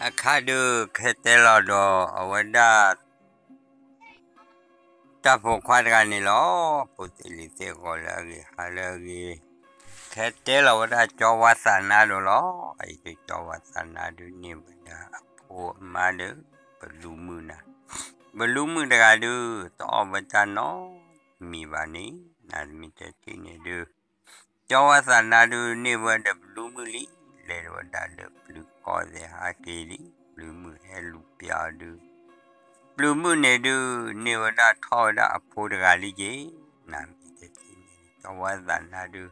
အခါဒုးကဟဲတဲလီၤဒီးအဝဲဒၣ် တၢ်ဖိခွါတဂၤန့ၣ်လီၤ. ဖိသ့ၣ်လံၤသ့ၣ် ဂီၤလၢအဂ့ၤ ဟါလၢအဂ့ၤ, ကဟဲတဲလီၤဝဲဒၣ်ကၠီဝါသးနါဒိၣ်လီၤ. အံၤဒုးကၠီဝါသးနါဒုးန့ၢ်ဝဲဒၣ်အဖိအမါဒီး ပလူမုၣ်နၤ, ပလူမုၣ်တဂၤဒုး တအီၣ်ဝဲတၢ်နီတမံၤဘၣ်န့ၣ် နမ့ၢ်တထံၣ်န့ၣ်ဒုး ကၠီဝါသးနါဒုးန့ၢ်ဝဲဒီးပလူမုၣ်လံ, လဲၤဝဲဒၣ်လၢပျုၤကီၢ်သ့ၣ်ဟးက့ၤလံ, ပျုၤမုၣ်ဟဲလူၤပျါအီၤဒုး, ပျုၤမုၣ်န့ၣ်ဒုး န့ၢ်ဝဲဒၣ်ထီၣ်ဝဲဒၣ်အဖိတဂၤလံက့ၤ, နမ့ၢ်တထံၣ်န့ၣ် ကၠီဝါသးနါဒုး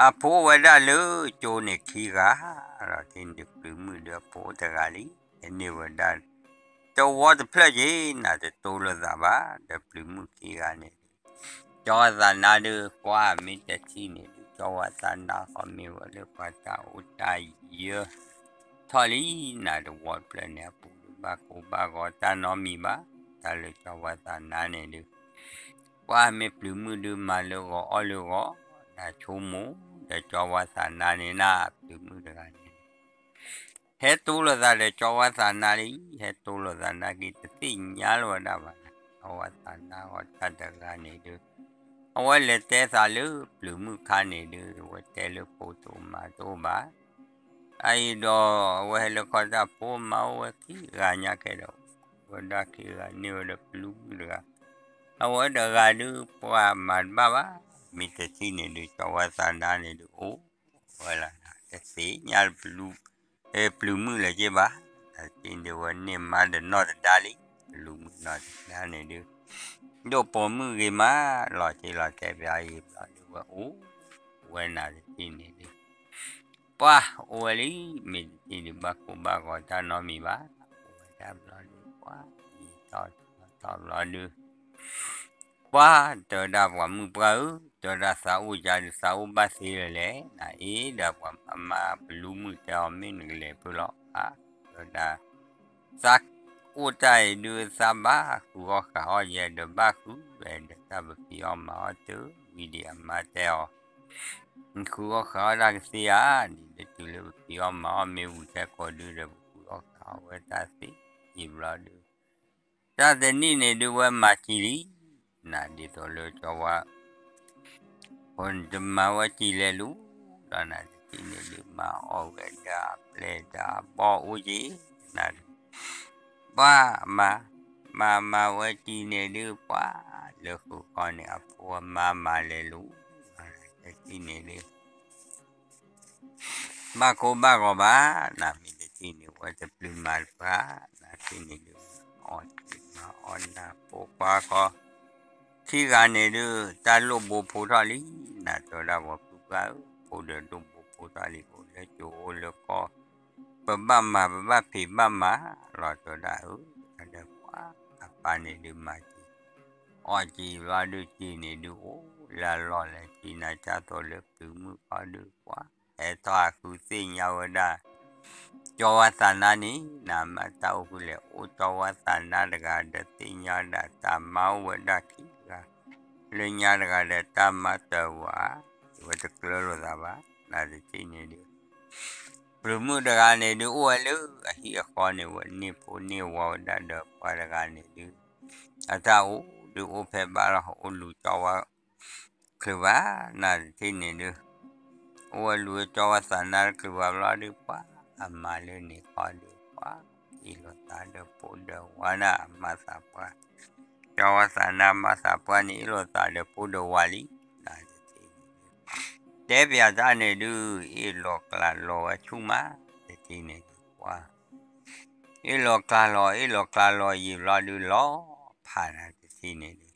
အဖိအိၣ်ဝဲဒၣ်လၢကၠိန့ၣ်ခံဂၤ, ဒီးထံၣ်န့ၣ်ပျုၤမုၣ်ဒုးအဖိအိၣ်တဂၤလံ, န့ၢ်ဝဲဒၣ် တဝီတဖျၢၣ်က့ၤ နတတိလိာ်သးဘၣ် ဒီးပျုၤမုၣ်ခံဂၤန့ၣ် ကၠီဝါသးနါဒုး ကွၢ်မ့ၢ်တထံၣ်န့ၣ်ဒုး ကၠီဝါသးနါဃီမ့ၢ်ဝဲလၢပှၤတၢ်အိၣ်တၢ်ယၢၤထီၣ်လံ, နတဝီတဖျၢၣ်န့ၣ်အပူၤဒုး ဘၣ်ကိၢ်ဘၣ်ဂီၤတၢ်နီတမံၤဘၣ်, တၢ်လၢကၠီဝါသးနါန့ၣ်ဒုး ကွၢ်မ့ၢ်ပျုၤမုၣ်ဒုးမၤလၢဂီၤအီၣ်လၢဂီၤ, နဆိကမိၣ်ဒီးကၠီဝါသးနါန့ၣ်နၤ ပျုၤမုၣ်တဂၤန့ၣ် ဟဲတိလိာ်သးဒီးကၠီဝါသးနါလံ, ဟဲတိလိာ်သးနါက့ၤ တသ့ၣ်ညါလၢၤဝဲဒၣ်ဘၣ်, ကၠီဝါသးနါဂီၤတၢ်တဂၤန့ၣ်ဒုး အဝဲလဲၤတဲသးလၢပျုၤမုၣ်ခါန့ၣ်ဒုး အဝဲတဲလၢဖိတအိၣ်မါတအိၣ်ဘၣ်, အအံၤဒီးအဝဲဟဲလၢခီတၢ်ဖိမါအိၣ်ဝဲခံဂၤညါခဲဒီး ဝဲဒၣ်ခံဂၤန့ၢ်ဝဲဒီးပျုၤမုၣ်တဂၤ, အဝဲတဂၤဒုးပှၤမၤတဘၣ်ဘၣ်, မ့ၢ်တထံၣ်န့ၣ်ဒုး ကၠီဝါသးနါန့ၣ်ဒုး အိၣ်ဝဲလီၤ, တသ့ၣ်ညါ ပျုၤမုၣ်လၢၤက့ၤဘၣ်, တထံၣ်န့ၣ်ဝဲန့ၢ်မါဒီးနီၢ်တဒါလံ, ပျုၤမုၣ်နီၢ်တဒါန့ၣ်ဒုး ဒိၣ်ပိာ်မုၣ်ဂ့ၤမး, လီၤတံၢ်လီၤတဲာ်ပၠးအံၤဘျီဒုး ဝဲအိၣ်ဝဲနၤတထံၣ်န့ၣ်ဒုး ပှၤအိၣ်ဝဲလံ, မ့ၢ်တထံၣ်ဒုး ဘၣ်ကိၢ်ဘၣ်ဂီၤတၢ်နီတမံၤဘၣ်, အိၣ်ဝဲဒၣ်ဘျီဒုး ပှၤယံာ်ထီၣ်ထီၣ်ဘျီဒုး ပှၤတဲဝဲဒၣ်ပှၤမုၣ်ပှၢ်ဧၢ, တဲဝဲဒၣ်သးအိၣ်ကဒီး သးအိၣ်ဘၣ်သ့လၢၤလဲၣ်, နအ့ၣ်ဒီးပှၤအမါပလူမုၣ်တဲအီၤ မ့ၢ်နကလဲၤဖုလီၤဧါ, တဲဝဲဒၣ် သးအိၣ်တၢ်အံၤဒုး သးဘၣ်ဃုအီၣ်ဃုအီၣ်ယဲဒီးဘၣ်ဃုဝဲဒီး တၢ်ပဖံးအီၣ်မၤအီၣ်တဝံၤဒံး အမါတဲအီၤ နဃုအီၣ်ဃုအီၣ်တၢ်ကသ့ဧါ, ဒ်လၢတုၤလၢပဖံးအီၣ်မၤအီၣ်မ့ၢ်ဝံၤထဲကိးဒုဒီး ပဃုအီၣ်ဃုအီၣ်ဝဲတၢ်သ့, ယံာ်ဘျီဒုး တၢ်တနံၣ်န့ၣ်ဒုး ဝဲမၤစံာ်လံ, နဒ်သိးလၢကၠီဝါ ဖိန့ၣ်တမၤဝဲစံာ်လဲၤလူၤ, ဒီးနတထံၣ်န့ၣ်ဒုး မၤအီၣ်ဝဲဒၣ်အပျဲၢ်တၢ်ဘီၣ်အိၣ်က့ၤ, နဒုး ပှၤမၤ မၤမၤဝဲစံာ်န့ၣ်ဒုး ပှၤလၢဃုာ်ဃီန့ၣ် အဖိအမါမၤလဲၤလူၤ, နတထံၣ်န့ၣ်ဒုး ဘၣ်ကိၢ်ဘၣ်ဂီၤဘၣ်, နမ့ၢ်တထံၣ်န့ၣ် ဝဲတပျုၤမၤတပှၢ်, နထံၣ်န့ၣ်ဒုး အီၣ်စံာ်မၤအီၣ်နၤ ဖိခွါဃီ ခံဂၤန့ၣ်ဒုး တၢ်လိၣ်ဘိဖိထီၣ်လံ, နတဲဝဲဒၣ်ပှၤဖုပှၢ်ဧၢ, ဖိဒီးလိၣ်ဘိဖိထီၣ်လံ အိၣ်လၢကၠိအိၣ်လၢကီၢ်, ပဘၣ်မၤ ပဘၣ်ဖံးဘၣ်မၤလီၤ တဲဝဲဒၣ်ဧၢ, ဒီးပှၤအပၢ်န့ၣ်ဒုးမၤစံာ် အီၣ်စံာ်ဘျီဒုး စံာ်န့ၣ်ဒုး အိၣ်လၢအလီၢ်လဲၤစံာ် နၤကၢ်သိးလၢပျုၤမုၣ်ဃီဒုး ပှၤဟဲထီၣ်အဃုသ့ၣ်ညါဝဲဒၣ် ကၠီဝါသးနါန့ၣ် နမၤတၢ်အိၣ်ဖုလဲၣ်, အိၣ်ကၠီဝါသးနါတဂၤဒီးသ့ၣ်ညါဒၣ်တၢ်မါအိၣ်ဝဲဒၣ်ခံဂၤ, လၢညါတဂၤဒီးတၢ်မါတၢ်ဝၤ, ဝဲတကျၢၤလိာ်သးဘၣ်, နတထံၣ်န့ၣ်ဒုး ပျုၤမုၣ်တဂၤန့ၣ်ဒုး အိၣ်ဝဲလၢအဟံၣ်အဃီန့ၣ် ဝဲန့ၢ်ဖိန့ၢ်ဝၤဝဲဒၣ်ဒီးပှၤတဂၤန့ၣ်ဒုး အတၢ်အိၣ်ဒုးအိၣ်ဖဲဘၣ်လီၤ အိၣ်လူၤကၠီဝါ တချုးဘၣ်, နတထံၣ်န့ၣ်ဒုး အိၣ်ဝဲလူၤကၠီဝါသးနါတချုးဘၣ်ဘျီဒုး ပှၤအမၤလၢန့ၣ်ဃီဒုး ပှၤအ့ၣ်လိာ်သးဒီးဖိဒီးဝၤနၤ အမၤသးပှၢ်, ကၠီဝါသးနါမၤသးပှၢ်န့ၣ် အ့ၣ်လိာ်သးဒီးဖိဒီးဝၤလံ, နတထံၣ်န့ၣ်ဒုး တဲပၠးတၢ်န့ၣ်ဒုး အ့ၣ်လိာ်ကျးလိာ်ဝဲဆူၣ်မး, တထံၣ်န့ၣ်ဒုး ပှၤ အ့ၣ်လိာ်ကျးလိာ် အ့ၣ်လိာ်ကျးလိာ်ယံာ်ဘျီဒုး လီၤဖးနၤတထံၣ်န့ၣ်ဒုး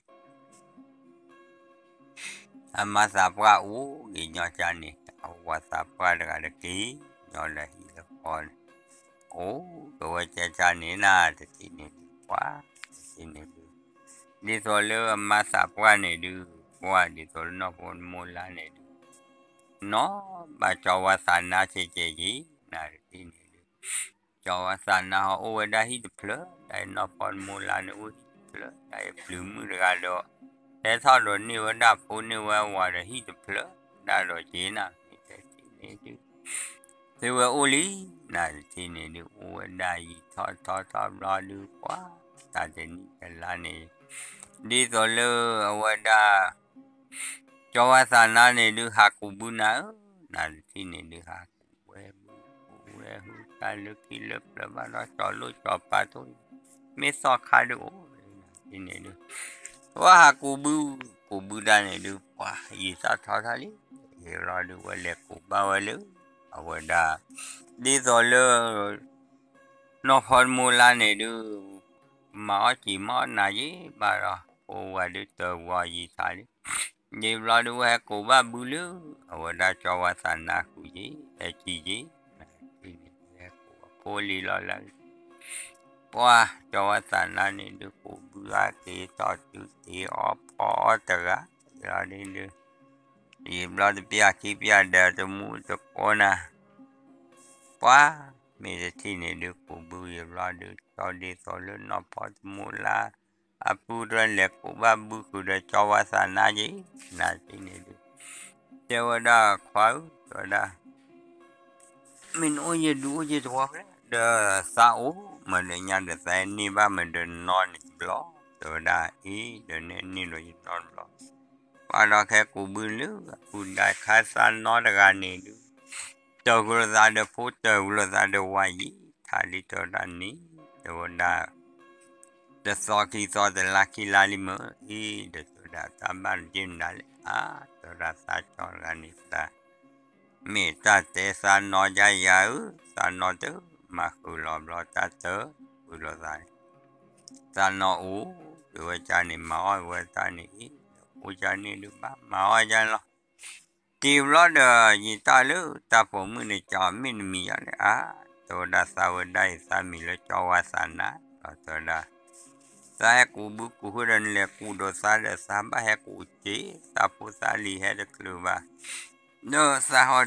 အမၤသးပှၢ်အိၣ်ဂ့ၤညီကၢ်န့ၣ် အဝၤသးပှၢ်တဂၤတက့ၢ် ညီလၢဟံၣ်လၢဃီန့ၣ် အိၣ်ကဝဲကၢ်ကၢ်န့ၣ်နၤ တထံၣ်န့ၣ်ဒုး ပှၤ တထံၣ်န့ၣ်ဒုး ဒ်သိးလၢအမၤသးပှၢ်န့ၣ်ဒုး ပှၤဒ်သိးလၢနီၢ်ဖိတမိၢ်လါန့ၣ်ဒုး နီၢ်ဘၣ်ကၠီဝါသးနါကဲးကဲးက့ၤ နၤတထံၣ်န့ၣ်ဒုး ကၠီဝါသးနါဟီအိၣ်ဝဲဒၣ်ဟံၣ်တဖျၢၣ် ဒ်အံၤနီၢ်ဖိတမိၢ်လါန့ၣ်အိၣ်ဟံၣ်တဖျၢၣ် ဒ်အံၤပျုၤမုၣ်တဂၤဒီး ဟဲထီၣ်ဒီးန့ၢ်ဝဲဒၣ်ဖိန့ၢ်ဝဲဝၤဒီးဟံၣ်တဖျၢၣ် ဒၣ်ဒီးက့ၤနၤ မ့ၢ်တဲန့ၣ်ဒုး သုဝဲအိၣ်လံ, နတထံၣ်န့ၣ်ဒုး အိၣ်ဝဲဒၣ်ယံာ်ထီၣ်ထီထီၣ်ဘျီဒုး ပှၤတၢ်တနံၣ်တလါန့ၣ် ဒ်သိးလၢအဝဲဒၣ် ကၠီဝါသးနါန့ၣ်ဒုး ဟးကူးဘုနၤဧၢ, နတထံၣ်န့ၣ်ဒုး ဟးကူးဝဲဘု ကူးဝဲဟုတၢ်လၢခံလၢပျၢၤဘၣ်ဒီး ကၠီလိၣ်ကၠီပာ်သိၣ် မ့ၢ်သီခါဒုးအိၣ် နတထံၣ်န့ၣ်ဒုး ဝဲဟးကူးဘု ကူးဘုဒၣ်န့ၣ်ဒုး ပှၤယံာ်ထီၣ်ထီထီၣ်လံ, ယံာ်ဘျီဒုး ဝဲလဲၤကူးဘၣ်ဝဲလၢ အဝဲဒၣ် ဒ်သိးလၢ နီၢ်ဖီတမူလါန့ၣ်ဒုး မၤအီၣ်စံာ်မၤအီၣ်နၤယံာ်ဘၣ်ဒီး အိၣ်ဝဲဒုးတၢ်ဝီယံာ်ထါလံ, ယံာ်ဘျီဒုး ဝဲဟဲကူးဘၣ်ဘုလၢ အဝဲဒၣ်ကၠီဝါသးနါဃုာ်ယံာ် ဟဲကံယံာ် နတထံၣ်န့ၣ်ဒုး ဟဲကူးအဖိလံလီၤလၢ ပှၤကၠီဝါသးနါန့ၣ်ဒုး ကူးဘုအါက့ၤထီၣ်တုၤတ့အီၣ်ဖီအီၣ်တဂၤ လီၤဒုး ယံာ်ဘျီတပျၢ်ခံပျၢ်ဒီးတမူတကိးနၤ ပှၤမ့ၢ်တထံၣ်န့ၣ်ဒုး ကူးဘုယံာ်ဘျီဒုး ကၠီဒ်သိးလၢနီၢ်ဖီတမူလါ အပုၢ်တလဲၤကူးဘၣ်ဘုဃုာ်ဒီးကၠီဝါသးနါယံာ် နတထံၣ်န့ၣ်ဒုး တဲဝဲဒၣ်ခွါဧၢ တဲဝဲဒၣ် မ့ၢ်နအိၣ်ယဒုးအိၣ်ယတဝီဖဲ ဒီးသးအိၣ် မ့ၢ်ဒီးညါဒီးသးန့ၢ်ဘၣ်မ့ၢ်ဒီးနီၢ်န့ၣ်တဘျီ တဲဝဲဒၣ်အံၤ ဒီးန့ၢ်န့ၢ်ဒီးယနီၢ်တဘျီ ပှၤဒီးခဲကူးဘုလၢအပုၢ်ဒၣ်ခါသးနီတဂၤန့ၣ်ဒုး တၢ်ဂုၤလိာ်သးဒီးဖိ တၢ်ဂုၤလိာ်သးဒီးဝၤယံာ် ထါလံတဲဝဲဒၣ်န့ၣ် တဲဝဲဒၣ် တသီခံသီတလါခံလါလံမ့ၢ်အံၤ ဒီးတဲဝဲဒၣ်တၢ်ဘၣ်တက့ၢ်မနုၤလဲၣ် အါ တဲဝဲဒၣ်သးကၠီတဂၤန့ၣ် တၢ် မ့ၢ်တၢ်တဲသးနီယါယၤဧၢ သးနီတမၤဃုာ်လီၤဘျီတၢ်တၢ်ဂုၤလိာ်သးန့ၣ် သးနီအိၣ် တဲဝဲကၢန့ၣ် မၤအီၣ်ဝဲတၢ်န့ၣ်အံၤ အိၣ်ကၢန့ၣ်ဒုးဘၣ် မၤအီၣ်ကၢလီၤ တ့ဘျီဒီး ယံာ်တၢ်လၢတၢ်ပိာ်မုၣ်န့ၣ်ကၠီမ့ၢ်နမံၤယါလဲၣ် အါ တဲဝဲဒၣ်သးဝဲဒၣ်အံၤ သးမံၤလၢကၠီဝါသးနါ ဒီးတဲဝဲဒၣ် သးဟဲကူးဘုကူးဃုာ်ဒီးနလဲၤကူးဒီးသးဒီးသးဘၣ်ဟဲကူးစ့ သးဖိသးလံၤဟဲတချုးဘၣ် ဒီးသးဟီဒီး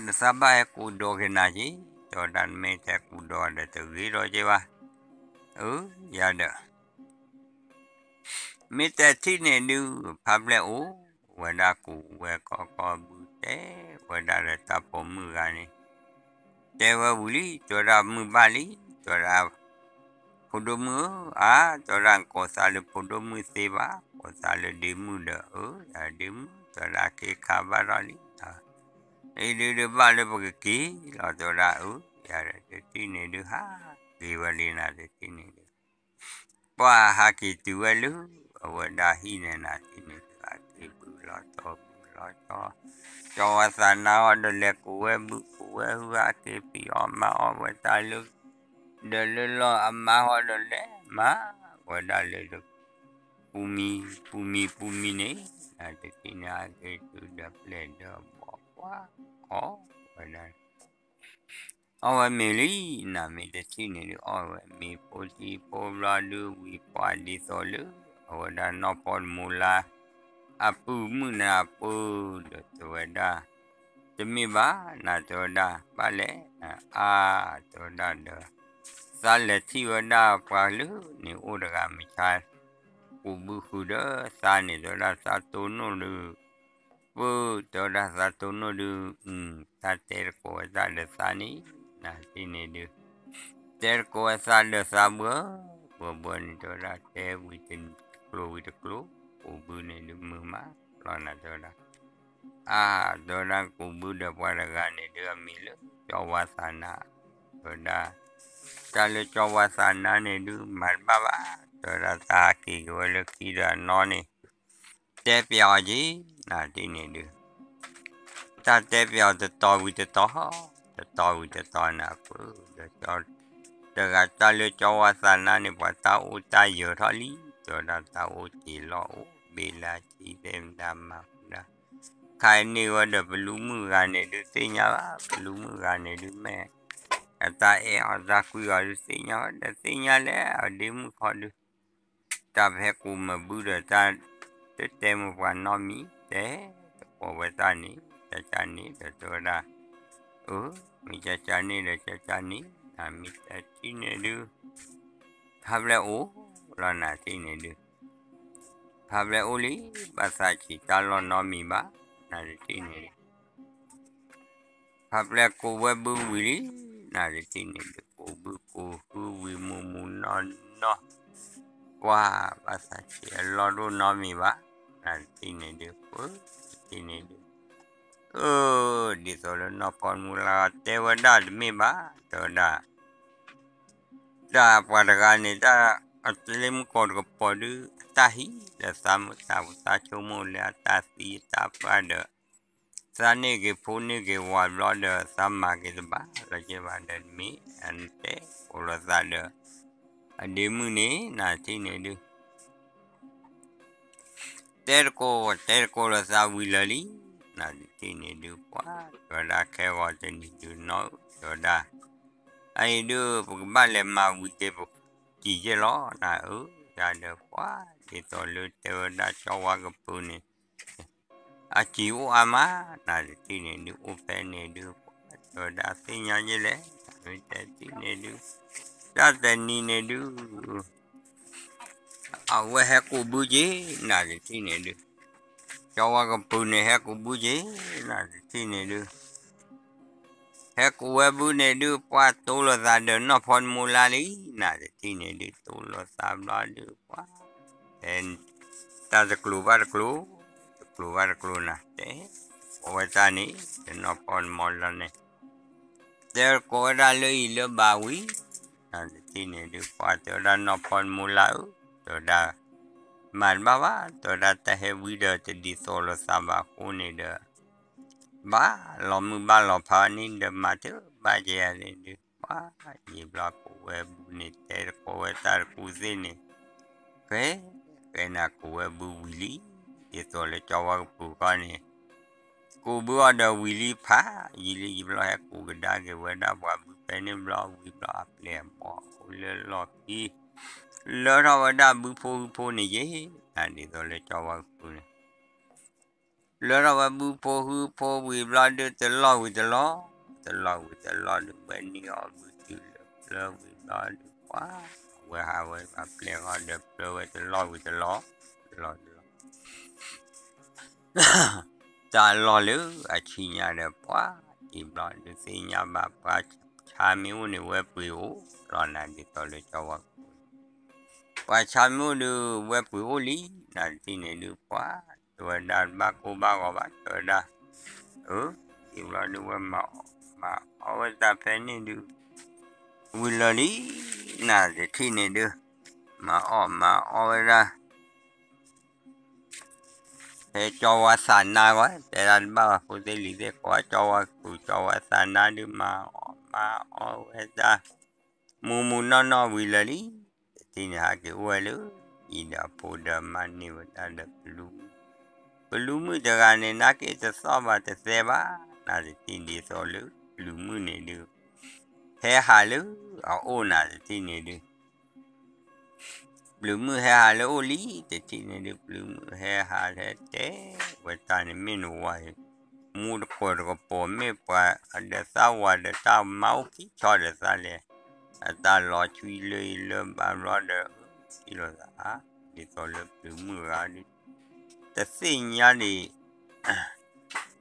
သးဘၣ်ဟဲကူးဒီးက့ၤနၤက့ၤ တဲဝဲဒၣ်နမ့ၢ်တဟဲကူးဒီးဒီးတဂ့ၤဒီးက့ၤဘၣ် အၢ ယၤဒီး မ့ၢ်တထံၣ်န့ၣ်ဒုး ဖါဖျဲၣ်အိၣ်ဝဲဒၣ်ကူးဝဲကီကီဘုတဲဝဲဒၣ်ဒီးတၢ်ပိာ်မုၣ်ဂၤန့ၣ် တဲဝဲဝံၤလံ တဲဝဲဒၣ်မုၢ်ဘၣ်လံ တဲဝဲဒၣ် ဖိဒိၣ်မုၣ်ဧၢ အါ တဲဝဲဒၣ်ကိးသးလၢဖိဒိၣ်မုၣ်သ့ဘၣ် ကိးသးလၢဒ့မုၣ်ဒီး အၢ ယၤဒ့မုၣ် တဲဝဲဒၣ်က့ၤခါဘၣ်ထီၣ်လံ အံၤဒုးဒုးဘၣ်လၢပကက့ၤလီၤ တဲဝဲဒၣ် အၢ ယၤဒီးတထံၣ်န့ၣ်ဒုးဟးက့ၤဝဲလံနၤတထံၣ်န့ၣ်ဒုး ပှၤဟးက့ၤတုၤဝဲလၢ အဝဲဒၣ်ဟံၣ်န့ၣ်နၤတထံၣ်န့ၣ်ဒုး ဟးက့ၤဘုလီၤတီၤဘုလီၤတီၤ ကၠီဝါသးနါဟီဒီးလဲၤကူးဝဲဘုကူးဝဲဟု ဟးက့ၤဖံးအီၣ်မၤအီၣ်ဝဲတၢ်လၢ ဒီးလၢလီၢ်အမါဟီဒီးလဲၤမၤဝဲဒၣ်လၢ ပူမံ ပူမံပူမံန့ၣ် နၤတထံၣ်န့ၣ် ဟးက့ၤတုၤဒီးပျဲၢ်ဒီးဘီၣ်ပှၢ် အီၣ်ဝဲဒၣ် အီၣ်ဝဲမ့ၤလံ နၤမ့ၢ်တထံၣ်န့ၣ်ဒုး အီၣ်ဝဲမ့ၤဖိထံဖိဘျီဒုးဝံၤပှၢ်ဒ်သိးလၢ အဝဲဒၣ်နီၢ်ဖီတမူလါ အပုၢ်မုၣ်နၤအပၢ်ဒီးတဲဝဲဒၣ် တမ့ၢ်ဘၣ် နၤတဲဝဲဒၣ် ဘၣ်လဲၣ် အါ တဲဝဲဒၣ်ဒီး သးလဲၤထံၣ်ဝဲဒၣ်ပှၤလၢန့ၣ်အိၣ်တဂၤမဆါ ကူးဘုဃုာ်ဒီးသးန့ၣ် တဲဝဲဒၣ်သးတိၢ်နီၣ်ဒုး ပၢၢ် တဲဝဲဒၣ်သးတိၢ်နီၣ်ဒုး တၢ်တဲတကိးဝဲသးဒီးသးန့ၣ် နၤတထံၣ်န့ၣ်ဒုး တဲတကိးဝဲသးဒီးသးဘှၢ ဘှၢဘှၢန့ၣ် တဲဝဲဒၣ်တဲဝံၤတကျိၤဝံၤတကျိၤ ကူးဘုန့ၣ်ဒုးမုာ်မး လီၤနၤတဲဝဲဒၣ် အါ တဲဝဲဒၣ်ကူးဘုဒီးပှၤတဂၤန့ၣ်ဒုးအမံၤလၢ ကၠီဝါသးနါ တဲဝဲဒၣ် တၢ်လၢကၠီဝါသးနါန့ၣ်ဒုးမၤတဘၣ်ဘၣ် တဲဝဲဒၣ်သးဟးက့ၤက့ၤဝဲလၢခံဒီးအနီၢ်န့ၣ် တဲပျးအီၤက့ၤ နၤတထံၣ်န့ၣ်ဒုး တၢ်တဲပျးအီၤတတီၤဝံၤတတီၤ တတီၤဝံၤတတီၤနၤပၢၢ်ဒီး တဂၤတၢ်လၢကၠီဝါသးနါန့ၣ် ပှၤတၢ်အိၣ်တၢ်ယၢၤထီၣ်လံ တဲဝဲဒၣ်တၢ်အိၣ်က့ၤလီၢ်အိၣ်ဘ့ၣ်လၢအဆံသ့ၣ်မတၤမၤဃုာ်ဒၣ် ခါအံၤန့ၢ်ဝဲဒီးပလူမုၣ်ဂၤန့ၣ်ဒုးသ့ၣ်ညါဘၣ် ပလူမုၣ်ဂၤန့ၣ်ဒုးမ့ၢ် အတၢ်အဲၣ်အီၤတၢ်ကွံအီၤဒုးသ့ၣ်ညါဝဲဒီးသ့ၣ်ညါလဲၣ် အဒ့မုၣ်ခီဒုး တၢ်ပဟဲကူးမၤဘုဒီးတၢ် တတဲမ့ၢ်ပှၤနီတမံၤ တဲသကိးဝဲတၢ်န့ၣ် ကၠၢ်ကၠၢ်န့ၣ်ဒီးတဲဝဲဒၣ် အၢ မ့ၢ်ကၠၢ်ကၠၢ်န့ၣ်ဒီးကၠၢ်ကၠၢ်န့ၣ် နမ့ၢ်တထံၣ်န့ၣ်ဒုး ဖါဖျဲၣ်အိၣ်လီၤနၤတထံၣ်န့ၣ်ဒုး ဖါဖျဲၣ်အိၣ်လံ ဘၣ်သးဆံးတၢ်လီၢ်နီတမံၤဘၣ် နၤတထံၣ်န့ၣ်ဒုး ဖါဖျဲၣ်ကူးဝဲဘုဝံၤလံ နတထံၣ်န့ၣ်ဒုး ကိးဘုကိးဟုဝံၤမူးမူးနီၢ်နီၢ်, ကွၢ်ဘၣ်သးဆံးအလီၢ်ဒိၣ်နီတမံၤဘၣ်, နတထံၣ်န့ၣ်ဒုး ပှၤတထံၣ်န့ၣ်ဒုး အၢ ဒ်သိးလၢနီၢ်ဖီမူလါတဲဝဲဒၣ်တမ့ၢ်ဘၣ်, တဲဝဲဒၣ် တၢ်ပှၤတဂၤန့ၣ် တၢ်အတလ့မုၢ်ကီၢ်တကပီၤဒုး အတၢ်ဟံးဒီးသးမုာ်သးပှၢ်သးဆိကမိၣ်လၢအတၢ်သံအတၢ်ပှၢ်ဒီး သးန့ၢ်က့ၤဖိန့ၢ်က့ၤဝၤဘျီဒီး သးမၤက့ၤတဘၣ်လီၤက့ၤဘၣ်ဒီးတမ့ၢ် အတဲကိးလိာ်သးဒီး အဒ့မုၣ်န့ၣ် နတထံၣ်န့ၣ်ဒုး တဲတကိး တဲတကိးလိာ်သးဝံၤလၢာ်လံ, နတထံၣ်န့ၣ်ဒုး ပှၤတဲဝဲဒၣ်ခဲဂီၤတနံၤဒုးနီၢ်ဧၢ တဲဝဲဒၣ် အအံၤဒုး ပကဘၣ်လဲၤမၤဝံၤက့ၤပကံၤက့ၤလီၤ နဧၢ, ယၤဒီးပှၤ ဒ်သိးလၢတဲဝဲဒၣ်ကၠီဝါကပူၤန့ၣ် အစံးအိၣ်အါမး, နတထံၣ်န့ၣ်ဒုး အိၣ်ဖဲန့ၣ်ဒုး ပှၤတဲဝဲဒၣ်သ့ၣ်ညါယဲလဲၣ်, နတထံၣ်န့ၣ်ဒုး တၢ်တနံၤန့ၣ်ဒုး အဝဲဟဲကူးဘုက့ၤ နတထံၣ်န့ၣ်ဒုး ကၠီဝါကပူၤန့ၣ် ဟဲကူးဘုက့ၤ နတထံၣ်န့ၣ်ဒုး ဟဲကူးဝဲဘုန့ၣ်ဒုး ပှၤတိလိာ်သးဒီးနီၢ်ဖီတမူလါလံ, နတထံၣ်န့ၣ်ဒုး တိလိာ်သးဘျီဒုး ပှၤ ဖဲ တၢ်တကျိၤဘၣ်တကျိၤ တကျိၤဘၣ်တကျိၤနၤ တဲ ကိးဝဲတၢ်န့ၣ် ဒီးနီၢ်ဖီတမူလါန့ၣ် တဲကိးဝဲဒၣ်လၢအံၤလၢဘၣ်ဝံၤ နတထံၣ်န့ၣ်ဒုး ပှၤတဲဝဲဒၣ်နီၢ်ဖီတမူလါဧၢ, တဲဝဲဒၣ် မၤတဘၣ်ဘၣ်, တဲဝဲဒၣ်တၢ်ဟဲဝံၤဒီးတဒ်သိးလိာ်သးဘၣ်အဃိန့ၣ်ဒီး ဘၣ်လီၤမုၢ်ဘၣ်လီၤဖးန့ၣ်ဒီး မၤတဘၣ်ကဲယၤန့ၣ်ဒုး ပှၤ ယံာ်ဘျီကူးဝဲဘုန့ၣ် တဲတကိးဝဲတၢ်တကူသ့ၣ်န့ၣ် ဃဲ ဃဲနၤကူးဝဲဘုဝံၤလံ, ဒ်သိးလၢကၠီဝါကပူၤခီန့ၣ် ကူးဘုအီၤဒီးဝံၤလံဖးယံာ်လံ, ယံာ်ဘျီဟဲကူးကဒါက့ၤဝဲဒၣ်ပှၤဘုဖဲန့ၣ်ဘျီ ဝံၤဘျီအပျဲၢ်အဘီၣ်အိၣ်လၢလီၢ်ခံ လၢထီၣ်ဝဲဒၣ်ဘုဖိဟုဖိန့ၣ်ယဲ, နဒ်သိးလၢကၠီဝါကပူၤန့ၣ် လၢထီၣ်ဝဲဘုဖိဟုဖိဝံၤဘျီဒုး တလီၢ်ဝံၤတလီၢ်, တလီၢ်ဝံၤတလီၢ်ဒုး ဝဲန့ၢ်အီၤဘုတုၤလၢပျၢၤဝံၤဘျီဒုး ပှၤ အဝဲဟးဝဲပျဲၢ်ဃီဒီးပျၢၤဝဲတလီၢ်ဝံၤတလီၢ်, တလီၢ်တလီၢ် တၢ်လီၢ်လၢအဆံညါဒီး ပှၤ ယံာ်ဘျီဒုးသ့ၣ်ညါဘၣ် ပှၤဆါမ့ၢ်အိၣ်န့ၣ် ဝဲပှ့ၤအိၣ်လီၤ နၤဒ်သိးလၢကၠီဝါကပူၤန့ၣ် ပှၤဆါမ့ၢ်အိၣ်ဒုး ဝဲပှ့ၤအိၣ်လံ, နၤတထံၣ်န့ၣ်ဒုး ပှၤ တဲဝဲဒၣ်တဘၣ်ကိၢ်ဘၣ်ဂီၤဘၣ် တဲဝဲဒၣ်, အၢ, ယံာ်ဘျီဒုးဝဲမၤအီၣ်မၤအီဝဲတၢ်ဖဲန့ၣ်ဒုး ဝံၤလၢာ်လံ, နၤတထံၣ်န့ၣ်ဒုး မၤအီၣ်မၤအီဝဲဒၣ် ဖဲကၠီဝါသးနါဂီၢ် တဲဒၣ်တဘၣ်ဘၣ် ဖိသ့ၣ်လံၤသ့ၣ်ကိးဝဲကၠီဝါကပူၤ ကၠီဝါသးနါဒုး မၤအီၣ်မၤအီဝဲဒၣ် မူးမူးနီၢ်နီၢ်ဝံၤလၢာ်လံ, တထံၣ်န့ၣ်ဟးက့ၤအိၣ်ဝဲလၢ အံၤဒီးအဖိဒီးမါန့ၢ်ဝဲဒၣ်ဒီးပလူးမုၣ်, ပလူးမုၣ်တဂၤန့ၣ် နာ်က့တသီၣ်ဘၣ်တသဲဘၣ်, နၤတထံၣ်ဒ်သိးလၢပလူးမုၣ်န့ၣ်ဒုး ဟဲဟးလၢအအိၣ် နၤတထံၣ်န့ၣ်ဒုး ပျုၤမုၣ်ဟဲဟးလၢအိၣ်လံ, တထံၣ်န့ၣ်ဒုး ပျုၤမုၣ်ဟဲဟးဟဲတဲဝဲတၢ်န့ၣ် မ့ၢ်နဝၤအံၤ, မူတကိးတကပီၤ မ့ၢ်ပှၤဒီးသးဝၤဒီးတၢ်မါအိၣ်ခံဆီဒီးသးလဲၣ်, အတၢ်လီၤဆွံလၢအံၤလၢဘၣ်ဘျီဒီး ထံၣ်လိာ်သး ဒ်သိးလၢပျုၤမုၣ်ဂၤဒုး တသ့ၣ်ညါဒံး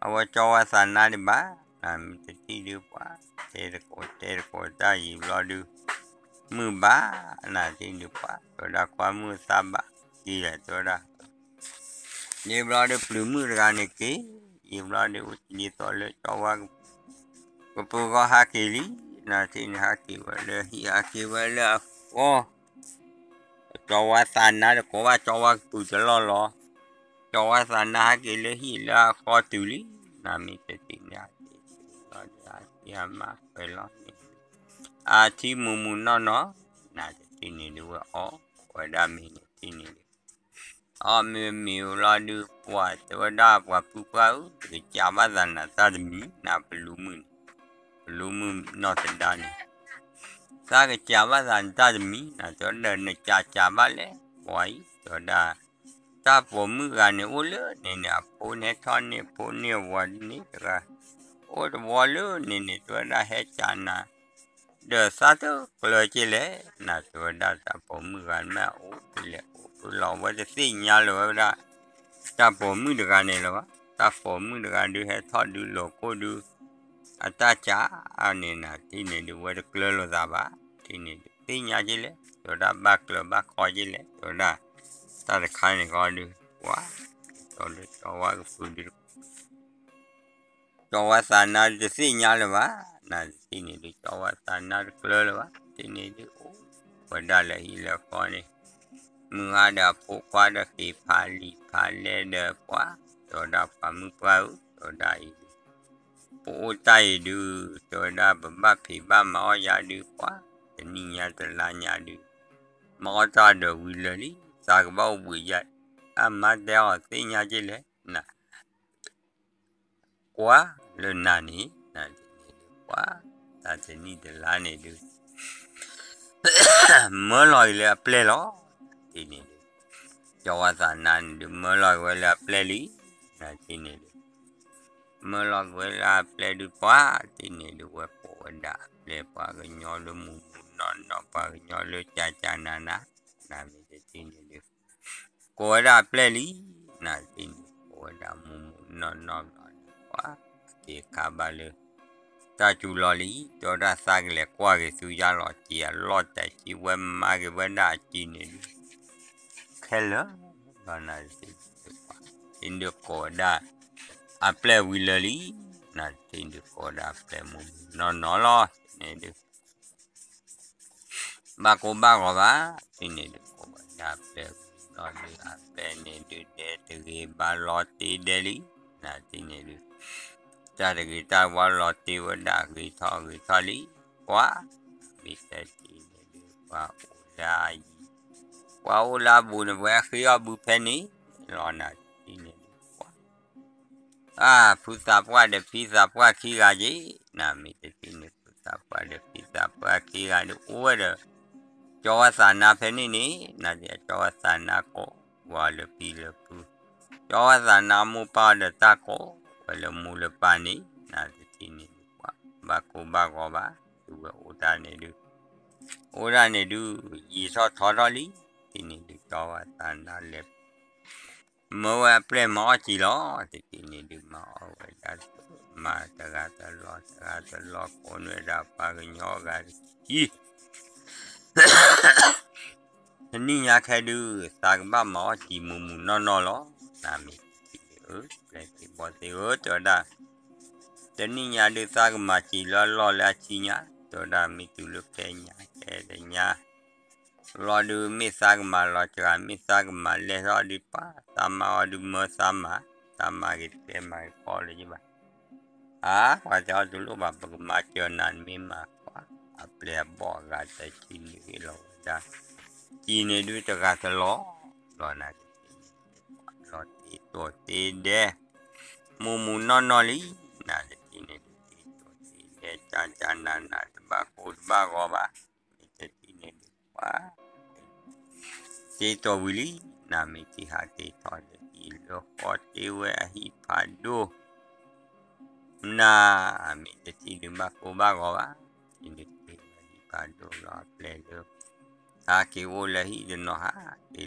အဝဲကၠီဝါသးနါဒံးဘၣ်, နမ့ၢ်တထံၣ်ဒုးပှၤ တဲတကိးတဲတကိးတၢ်ယံာ်ဘျီဒုး မုၢ်ဘၣ် နၤတထံၣ်ဒုးပှၤ တဲဝဲဒၣ်ကွၢ်မုၢ်သးဘၣ်က့ၤလဲၣ် တဲဝဲဒၣ် ယံာ်ဘျီဒုးပျုၤမုၣ်တဂၤန့ၣ်က့ၤ, ယံာ်ဘျီဒုး ဒ်သိးလၢကၠီဝါ ကပူၤဃီဟးက့ၤလံ, နၤတထံၣ်န့ၣ်ဟးက့ၤဝဲလၢဟံၣ် ဟးက့ၤဝဲလၢအဃီ ကၠီဝါသးနါတကိးဘၣ် ကၠီဝါကပူၤတလီၢ်လီၤ, ကၠီဝါသးနါဟးက့ၤလၢဟံၣ်လၢအဃီတုၤလံ, နမ့ၢ်တထံၣ်န့ၣ် အထံၣ်လီၤဒုး အထံၣ်အမါဝဲလီၤန့ၣ် အထံၣ်မူးမူးနီၢ်နီၢ်, နၤတထံၣ်န့ၣ်ဒုးဝဲအီၣ် ဝဲဒၣ်မ့ၤန့ၣ် ထံၣ်န့ၣ်ဒုး အီၣ်မ့ၤမ့ၤဝဲလီၤဒုး ပှၤတဲဝဲဒၣ်ပှၤပုၢ်ပှၢ်ဧၢ, ကစးဘၣ်သးနၤတၢ်တမံၤ နၤပလူးမုၣ်န့ၣ်, ပလူးမုၣ်နီၢ်သဒါန့ၣ် သးကစးဘၣ်သးနတၢ်တမံၤ နၤတဲဝဲဒၣ်နကးကးဘၣ်လဲၣ် ပှၤအံၤ တဲဝဲဒၣ် တၢ်ပိာ်မုၣ်ဂၤန့ၣ်အိၣ်လၢန့ၣ်န့ၣ် အဖိန့ၣ်ထီၣ်န့ၢ်ဖိန့ၢ်ဝၤန့ၣ်တဂၤ အိၣ်တဝီလၢန့ၣ်န့ၣ် တဲဝဲဒၣ်ဟဲကးနၤ ဒီးသးတကျၢၤက့လဲၣ် နၤတဲဝဲဒၣ်တၢ်ပိာ်မုၣ်ဂၤမ့ၢ်အိၣ်ဖဲလဲၣ်အိၣ်ဖဲလီၤ အဝဲတသ့ၣ်ညါလၢၤဝဲဒၣ် တၢ်ပိာ်မုၣ်တဂၤန့ၣ်လၢၤဘၣ်, တၢ်ပိာ်မုၣ်တဂၤဒုးဟဲထီၣ်ဒုးလိာ်ခိၣ်ဒုး အတၢ်ကးန့ၣ် နတထံၣ်န့ၣ်ဒုး ဝဲတကျၢလိာ်သးဘၣ်, တထံၣ်န့ၣ်ဒုး သ့ၣ်ညါက့လဲၣ် တဲဝဲဒၣ် ဘၣ်ကျၢၤဘၣ်ခီက့လဲၣ် တဲဝဲဒၣ်, တၢ်တခါန့ၣ်ဃီဒုး ပှၤ ကၠီလၢကၠီဝါကဖုဒုး ကၠီဝါသးနါဒုးတသ့ၣ်ညါလၢၤဘၣ်, နတထံၣ်န့ၣ်ဒုး ကၠီဝါသးနါတကျၢလၢၤဘၣ်, တထံၣ်န့ၣ်ဒုးအိၣ်ဝဲဒၣ်လၢဟံၣ်လၢဃီန့ၣ်, မုၢ်ဂၤဒီးအဖိခွါဒီးက့ၤဖးလံာ်ဖးလဲဒီးပှၤ, တဲဝဲဒၣ်ပှၤမုၣ်ပှၢ်ဧၢ တဲဝဲဒၣ်အံၤဒုး ပအိၣ်တၢ်အံၤဒုး တဲဝဲဒၣ်ပဘၣ်ဖံးဘၣ်မၤအီၣ်ယၤဒုးပှၤ, တနံၣ်ညါတလါညါဒုး မၤအီၣ်တၢ်ဒီးဝံၤလၢာ်လံ, သးကဘၣ်အိၣ်ဘှံးယၤ, အမါတဲအီၤသ့ၣ်ညါက့လဲၣ်, န ကွၢ်လၢနၤန့ၣ် နတထံၣ်န့ၣ်ဒုး ပှၤ တၢ်တနံၣ်တလါန့ၣ်ဒုး မၢလီၤက့ၤလၢအပျဲၢ်လီၤ, နတထံၣ်န့ၣ်ဒုး ကၠီဝါသးနါန့ၣ်ဒုး မၢလီၤက့ၤဝဲလၢအပျဲၢ်လံ, နတထံၣ်န့ၣ်ဒုး မၢလီၤက့ၤဝဲလၢအပျဲၢ်ဒုးပှၤ, တထံၣ်န့ၣ်ဒုး ဝဲကိးဝဲဒၣ်အပျဲၢ် ပှၤကညီလၢမူးမူးနီၢ်နီၢ် ပှၤကညီလၢကၠးကၠးနးနး, နမ့ၢ်တထံၣ်န့ၣ်ဒုး ကိးဝဲဒၣ်အပျဲၢ်လံ, နတထံၣ်န့ၣ် ကိးဝဲဒၣ်မူးမူးနီၢ်နီၢ်ဘျီဒုးပှၤ, က့ၤခါဘၣ်လၢ တၢ်စူၤလီၤလံ, တဲဝဲဒၣ်သးကလဲၤကွၢ်က့ၤဆူယါလီၤ က့ၤအလီၢ်တဲာ်က့ၤဝဲမၤက့ၤဝဲဒၣ်အစံၤန့ၣ်ဒုး ခဲလၢာ်လီၤ နတထံၣ်န့ၣ်ဒုးပှၤ, တထံၣ်န့ၣ်ဒုးကိးဝဲဒၣ် အပျဲၢ်ဝံၤလၢာ်လံ, နတထံၣ်န့ၣ်ဒုးကိးဝဲဒၣ်အပျဲၢ်မူးမူးနီၢ်နီၢ်လီၤ, န့ၣ်ဒုး ဘၣ်ကိၢ်ဘၣ်ဂီၤဘၣ်, တထံၣ်န့ၣ်ဒုးကိးဝဲဒၣ်အပျဲၢ်ဝံၤလီၤဒုး အပျဲၢ်န့ၣ်ဒုးဒဲတဂ့ၤဘၣ်လီၤတ့ဒဲလံ, နတထံၣ်န့ၣ်ဒုး တၢ်တဂ့ၤတၢ်ဝါလီၤတ့ဝဲဒၣ်ဂ့ၤထီၣ်ဂ့ၤထီၣ်လံ, ပှၤ မ့ၢ်တထံၣ်န့ၣ်ဒုး ပှၤအိၣ်လၢအယံၤ, ပှၤအိၣ်လၢအဘူးန့ၣ် ပှၤဃ့အီၣ်ဘုဖဲန့ၣ်လီၤ နတထံၣ်န့ၣ်ဒုး ပှၤ အၢ ဖုသးပှၢ်ဒီးဖံသးပှၢ်ခံဂၤက့ၤ, နမ့ၢ်တထံၣ်န့ၣ် ဖုသးပှၢ်ဒီးဖံသးပှၢ်ခံဂၤဒုးအိၣ်ဝဲဒီး ကၠီဝါသးနါဖဲန့ၣ်န့ၣ်, နတထံၣ် ကၠီဝါသးနါကိး ဝၤလၢဖံလၢဖု, ကၠီဝါသးနါမိၢ်ပၢ်ဒီးတၢ်ကိးဝဲလၢမိၢ်လၢပၢ်န့ၣ်, နတထံၣ်န့ၣ်ဒုးပှၤ ဘၣ်ကိၢ်ဘၣ်ဂီၤဘၣ်, ဒုးဝဲအိၣ်တၢ်န့ၣ်ဒုး အိၣ်ဒၣ်န့ၣ်ဒုး ယံာ်ထီၣ်ထီထီၣ်လံ, တထံၣ်န့ၣ်ဒုး ကၠီဝါသးနါလဲၤ မၢဝဲအပျဲၢ်မၤအီၣ်စံၤလီၤ, တထံၣ်န့ၣ်ဒုးမၤအီၣ်ဝဲဒၣ် မၤတဂၤတလီၢ် တဂၤတလီၢ် ကိးန့ၢ်ဝဲဒၣ်ပှၤကညီအဂၤတဆံ တနံၣ်ညါခဲဒုး သးကဘၣ်မၤအီၣ်စံၤမူးမူးနီၢ်နီၢ်လီၤ, နမ့ၢ်တထံၣ်န့ၣ်ဧၢ ပျဲၢ်သ့ၣ်ဘီၣ်သ့ၣ်ဧၢ တဲဝဲဒၣ်, တနံၣ်ညါဒုးသးကမၤစံၤလၢအလီၢ်လၢအဆံညါ, တဲဝဲဒၣ်မ့ၢ်တုၤလၢခဲညါ ခဲတညါ လီၤဒုး မ့ၢ်သးကမၤလီၤစှၤ မ့ၢ်သးကမၤလဲၢ်ထီၣ်ဒုးပှၤ သးမၤအီၤဒုးမၢသးမၤ, သးမၤက့ၤတဲမၤက့ၤကီလၢၤဘၣ်. အါ ပှၤတဲအီၤတလိၣ်ဘၣ် ပကမၤစၢၤနၤ နမ့ၢ်မၤကွၢ်, အပျဲၢ်အဘီၣ်အဂၤတဆံန့ၣ်ဂ့ၤလီၤဝဲဒၣ်, စံၤန့ၣ်ဒုးတဂၤတလီၢ်, လီၤနၤတထံၣ်န့ၣ် လီၤတ့တိာ်တ့ဒဲ မူးမူးနီၢ်နီၢ်လံ, နၤတထံၣ်န့ၣ်ဒုးတ့တိာ်တ့ဒဲ ကၠးကၠးနးနး တဘၣ်ကိၢ်တဘၣ်ဂီၤဘၣ်, မ့ၢ်တထံၣ်န့ၣ်ဒုးပှၤ တ့တိာ်ဝံၤလံ, နၤမ့ၢ်တထံၣ်ဟးက့ၤထီၣ်လၢဟံၣ်လၢဃီတ့ဝဲအဟံၣ်ဖးဒိၣ်, နၤ မ့ၢ်တထံၣ်ဒုးဘၣ်ကိၢ်ဘၣ်ဂီၤဘၣ်, တထံၣ်န့ၣ်တ့ဝဲဟံၣ်ဖးဒိၣ်လီၤအပျဲၢ်လၢ ဟးက့ၤအိၣ်လၢဟံၣ်တနီၤဟး, က့ၤလၢက့ၤလၢဟံၣ်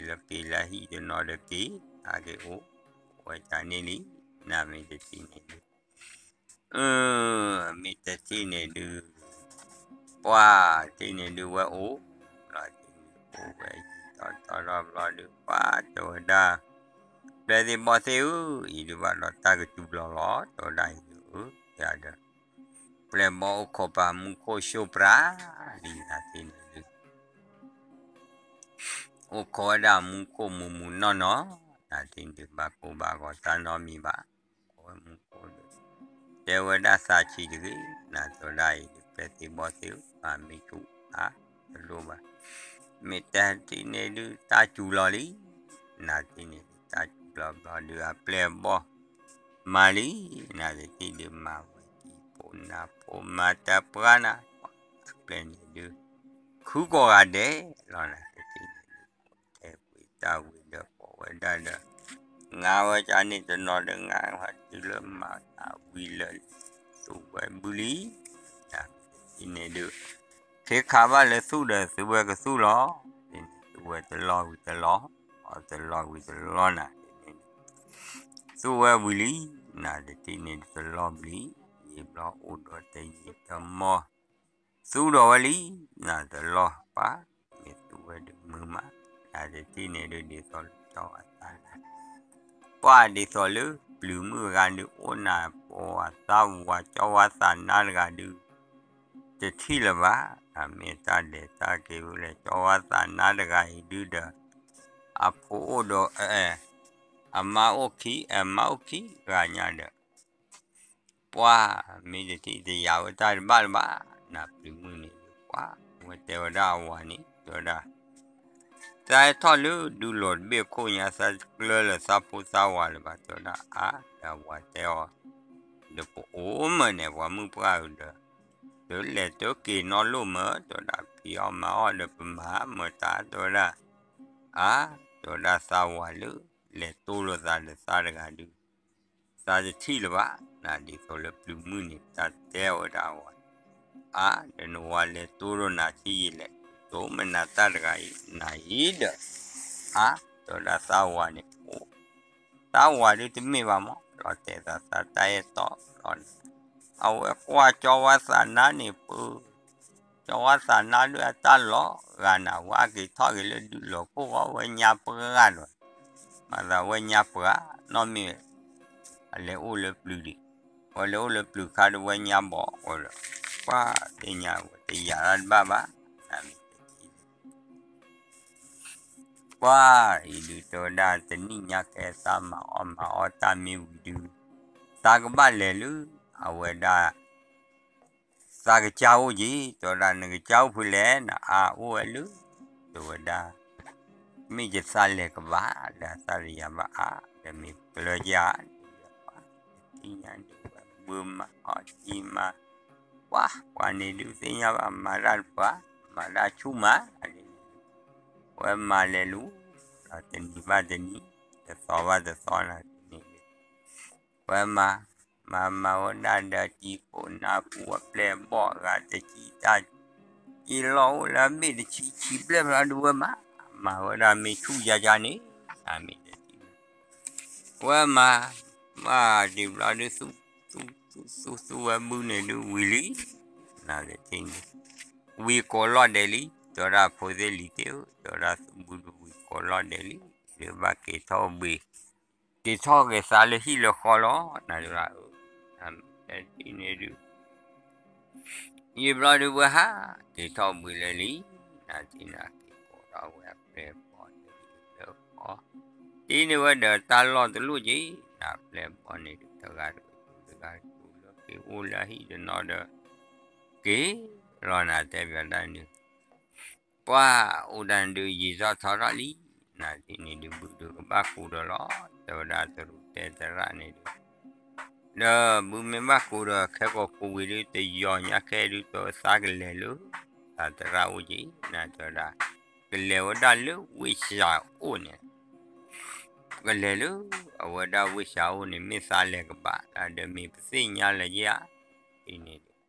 တနီၤဒီးက့ၤ, ဟးက့ၤအိၣ်ဝဲတၢ်န့ၣ်လံ, နၤမ့ၢ်တထံၣ်န့ၣ်ဒုး အၢ မ့ၢ်တထံၣ်န့ၣ်ဒုး ပှၤတထံၣ်န့ၣ်ဒုးဝဲအိၣ် လီၤတ့န့ၣ်အိၣ်ဝဲယံာ်ထီၣ်ထီထီၣ်ဘျီဒုး ပှၤတဲဝဲဒၣ်, ပျဲၢ်သ့ၣ်ဘီၣ်သ့ၣ်ဧၢ, အံၤဒုးဘၣ်ဒီးတၢ်ကစူၤဘျီလီၤ တဲဝဲဒၣ်အံၤဒုးဧၢ, ယၤဒီး ပျဲၢ်ဘီၣ်အိၣ်ခိးပှၤမူခိၣ် ရှိပြာ လံ နၤတထံၣ်န့ၣ်ဒုး အိၣ်ခိးဝဲဒၣ်မူခိၣ်မူးမူးနီၢ်နီၢ်, နၤတထံၣ်န့ၣ်ဒုးဘၣ်ကိၢ်ဘၣ်ဂီၤတၢ်နီတမံၤဘၣ်, အိၣ်ခိးဝဲမူခိၣ်ဒီး တဲဝဲဒၣ်သးဆံးတဂ့ၤ, နၤတဲဝဲဒၣ်အံၤဒုး ပျဲၢ်သ့ၣ်ဘီၣ်သ့ၣ်ဧၢ, မၤမ့ၢ်ဆူၣ်အါတလိၣ်ဘၣ်, မ့ၢ်တထံၣ်န့ၣ်ဒုးတၢ်စူၤလီၤလံ, နၤတထံၣ်န့ၣ်ဒုးတၢ်စူၤလီၤဘျီဒုးအပျဲၢ်အဘီၣ် မၤလံ, နၤတထံၣ်ဒုးမၤဝဲကံဖိနၤဖိမၤတၢ်ပှၢ်နၤ, အပျဲၢ်န့ၣ်ဒုး ခုကိးဂၤဒဲးလီၤ နၤတထံၣ်န့ၣ်ဒုး ထဲကွံာ်တၢ်ဝံၤဒီးကိးဝဲဒၣ်ဒီး ငါဝဲကန့ၣ်တနီၤဒီး ငါဝဲတုၤလၢမၤတၢ်ဝံၤလၢ သူၣ်ဝဲဘုလံ, နၤတထံၣ်န့ၣ်ဒုး ခ့ခးဘၣ်လၢသူၣ်ဒီးသူဝဲကသူၣ်လီၤ, သူၣ်ဝဲတလီၢ်ဝံၤတလီၢ်, အီၤတလီၢ်ဝံၤတလီၢ်နၤ, သူၣ်ဝဲဝံၤလံ, နၤတထံၣ်န့ၣ်တလီၢ်ဝံၤလံ, ယ ယံာ်ဘျီအိၣ်ဒီးတယံာ်တမီၢ်, သူဒီးဝဲလံ, နတလီၢ်ပှၤ, မ့ၢ်သူဝဲဒုးမုာ်မး, နတထံၣ်န့ၣ်ဒုး ဒ်သိးလၢကၠီဝါသးနါ, ပှၤဒ်သိးလၢပျုၤမုၣ်ဂၤဒုး အိၣ်နၤပှၤသးဝးကၠီဝါသးနါတဂၤဒုး တထံၣ်လၢၤဘၣ်, နမ့ၢ်တၢ်ဒဲးတၢ်က့ၤဝဲလဲၣ် ကၠီဝါသးနါတဂၤအံၤဒုးဒီး, အဖိအိၣ်ဒီး အမါအိၣ်ခံ, အမါအိၣ်ခံဂၤညါဒီး, ပှၤမ့ၢ်တထံၣ်တယာ်ဝဲတၢ်တဘၣ်လၢၤဘၣ်, နပျုၤမုၣ်န့ၣ်ဒုးပှၤ, ဝဲတဲဝဲဒၣ်အဝၤန့ၣ် တဲဝဲဒၣ် သးဟဲထီၣ်လၢဒူလိာ်တဘ့ၣ်ခိၣ်ညါ သးတကျၢလၢသးဖိသးဝၤလၢၤဘၣ် တဲဝဲဒၣ်အါ, ဒီးအဝၤတဲအီၤ, ဒီးပအိၣ်မ့ၢ်န့ၣ် ပှၤမုၣ်ပှၢ်ဧၢဒီး, တလဲၤတက့ၤနီတလီၢ်မ့ၢ် တဲဝဲဒၣ် ဖံးအီၣ်မၤအီၣ်ဒီးပမၤမၢတၢ် တဲဝဲဒၣ်, အါ, တဲဝဲဒၣ်သးဝၤလၢ လဲၤတိလိာ်သးဒီးသးတဂၤဒုး သးတထံၣ်လၢၤဘၣ်, နဒ်သိးလၢပျုၤမုၣ်န့ၣ် တၢ်တဲဝဲဒၣ်အဝၤ, အါ, ဒီးနဝၤလဲၤတိလိာ်နၤထံၣ်ယံာ်လဲၣ်, တိမ့ၢ်နၤတၢ်တဂၤအံၤ နၤအံၤဒီး, အါ, တဲဝဲဒၣ်သးဝၤန့ၣ်အိၣ်, သးဝၤဒုးတမ့ၢ်ဘၣ်မး လီၤတဲာ်သးသးတၢ်အဲၣ်တီလီၤန့ၣ်, အဝဲကွၢ်ကၠီဝါသးနါန့ၣ်ပၢ ကၠီဝါသးနါဒုးအတၢ်လီၤဂာ်နၤ ဝဲက့ၤထီၣ်က့ၤလၢဒူလိာ်ခိၣ်ဃီ ဝဲညါပှၢ်ဒီး, မၤသးဝဲညါပှၢ်, နီၢ်မ့ၢ်, အလဲၤအိၣ်လၢပျုၤဒံး, ဝဲလဲၤအိၣ်လၢပျုၤခါဒီးဝဲညါဘီၣ်ဝဲဒီး, ပှၤသ့ၣ်ညါဝဲတယာ်တၢ်တဘၣ်ဘၣ်, နမ့ၢ်တထံၣ်န့ၣ် ပှၤအံၤဒုးတဲဝဲဒၣ်တနံၣ်ညါကဲသးမၤအီၣ်မၤအီတၢ်မ့ၢ်ဝံၤဒုး, သးကဘၣ်လဲၤလၢ, အဝဲဒၣ်, သးကစၢ်အိၣ်က့ၤ တဲဝဲဒၣ် နကစၢ်အိၣ်ဖဲလဲၣ် နအါအိၣ်ဝဲလၢ, တဲဝဲဒၣ်, မ့ၢ်ယသးလဲၤကဘၣ်လၢအသးတယာ်ဘၣ်အါ ဒီးမ့ၢ်ကျၢၤယၤ, တထံၣ်ညါဒုးဝဲဘၢမၤအီၣ်ကံမၤ, ပှၤပှၤန့ၣ်ဒုးသ့ၣ်ညါဘၣ် မၤတၢ်တပှၤ, မၤတၢ်ဆူၣ်မး, ဝဲမၤလဲၤလူၤ, ဒီးတနံၤဘၣ်တနံၤ, တသီဘၣ်တသီန့ၣ်ဒုး, ဝဲမၤ, မၤမၤဝဲဒၣ်ဒီး တံၤခိၣ်နါပူၤအပျဲၢ်အဘီၣ်အဂၤတကံတၢ်, ယလီၤအိၣ်လၢအဘ့ၣ်တဆံဆံဘျဲၣ်ဖျါဒုးဝဲမၤ, မၤဝဲဒၣ်မ့ၢ်ဆူၣ်ယါယါန့ၣ်, မ့ၢ်တထံၣ်န့ၣ်, ဝဲမၤ, မၤဒံးဘျီဒုး သူသူသူသူဝဲဘုန့ၣ်ဒုးဝံၤလံ, နတထံၣ်န့ၣ်, ဝံၤကိးလီၢ်ဒဲးလံ, တဲဝဲဒၣ်ဖိသ့ၣ်လံၤသ့ၣ်ဧၢ, တဲဝဲဒၣ်သူဘုဒုးဝံၤကိးလီၢ်ဒဲးလံ, ဒုးဘၣ်က့ၤထီၣ်ဘှံး က့ၤထီၣ်က့ၤသးလၢဟံၣ်လၢဃီလီၤ, နတဂၤဧၢ, နတထံၣ်န့ၣ်ဒုး, ယံာ်ဘျီဒုးဝဲဟး, က့ၤထီၣ်ဘှံးလၢလံ, နတထံၣ်န့ၣ်က့ၤကိးဒီးဝဲအပျဲၢ်အဘီၣ်န့ၣ်လၢဃီ, တထံၣ်န့ၣ်ဝဲဒီးတၢ်လီၢ်တလိၣ်က့ၤ, နပျဲၢ်အဘီၣ်န့ၣ်ဒုး တဂၤတဂၤတဂၤတဂၤတဂၤလၢအဟံၣ်တနီၤဒီး, က့ၤလီၤနၤတဲဘၣ်ဒၣ်န့ၣ် ပှၤအိၣ်ဒၣ်န့ၣ်ဒုးယံာ်ထီၣ်ထီထီၣ်လံ, နတထံၣ်န့ၣ်ဒုးဘုဒုးကဘၣ်ကူးဒီးလီၤ, တဲဝဲဒၣ်တရူးတဲသရၣ်န့ၣ်ဒုး, ဒီးဘုမ့ၢ်ဘၣ်ကူးဒီးခဲကိာ်ကူးဝံၤဒုး တယီၤညါခဲဒုး တဲဝဲသးကလဲၤလၢ, သးသရၣ်အိၣ်က့ၤ, နတဲဝဲဒၣ်, ကလဲၤဝဲဒၣ်လၢဝ့ၢ်စှၤအိၣ်န့ၣ် ကလဲၤလၢ, အဝဲဒၣ်ဝ့ၢ်စှၤအိၣ်န့ၣ် မ့ၢ်သးလဲၤကဘၣ်, ဒီးမ့ၢ်ပသ့ၣ်ညါလၢယၤ, အံၤန့ၣ်ဒုး,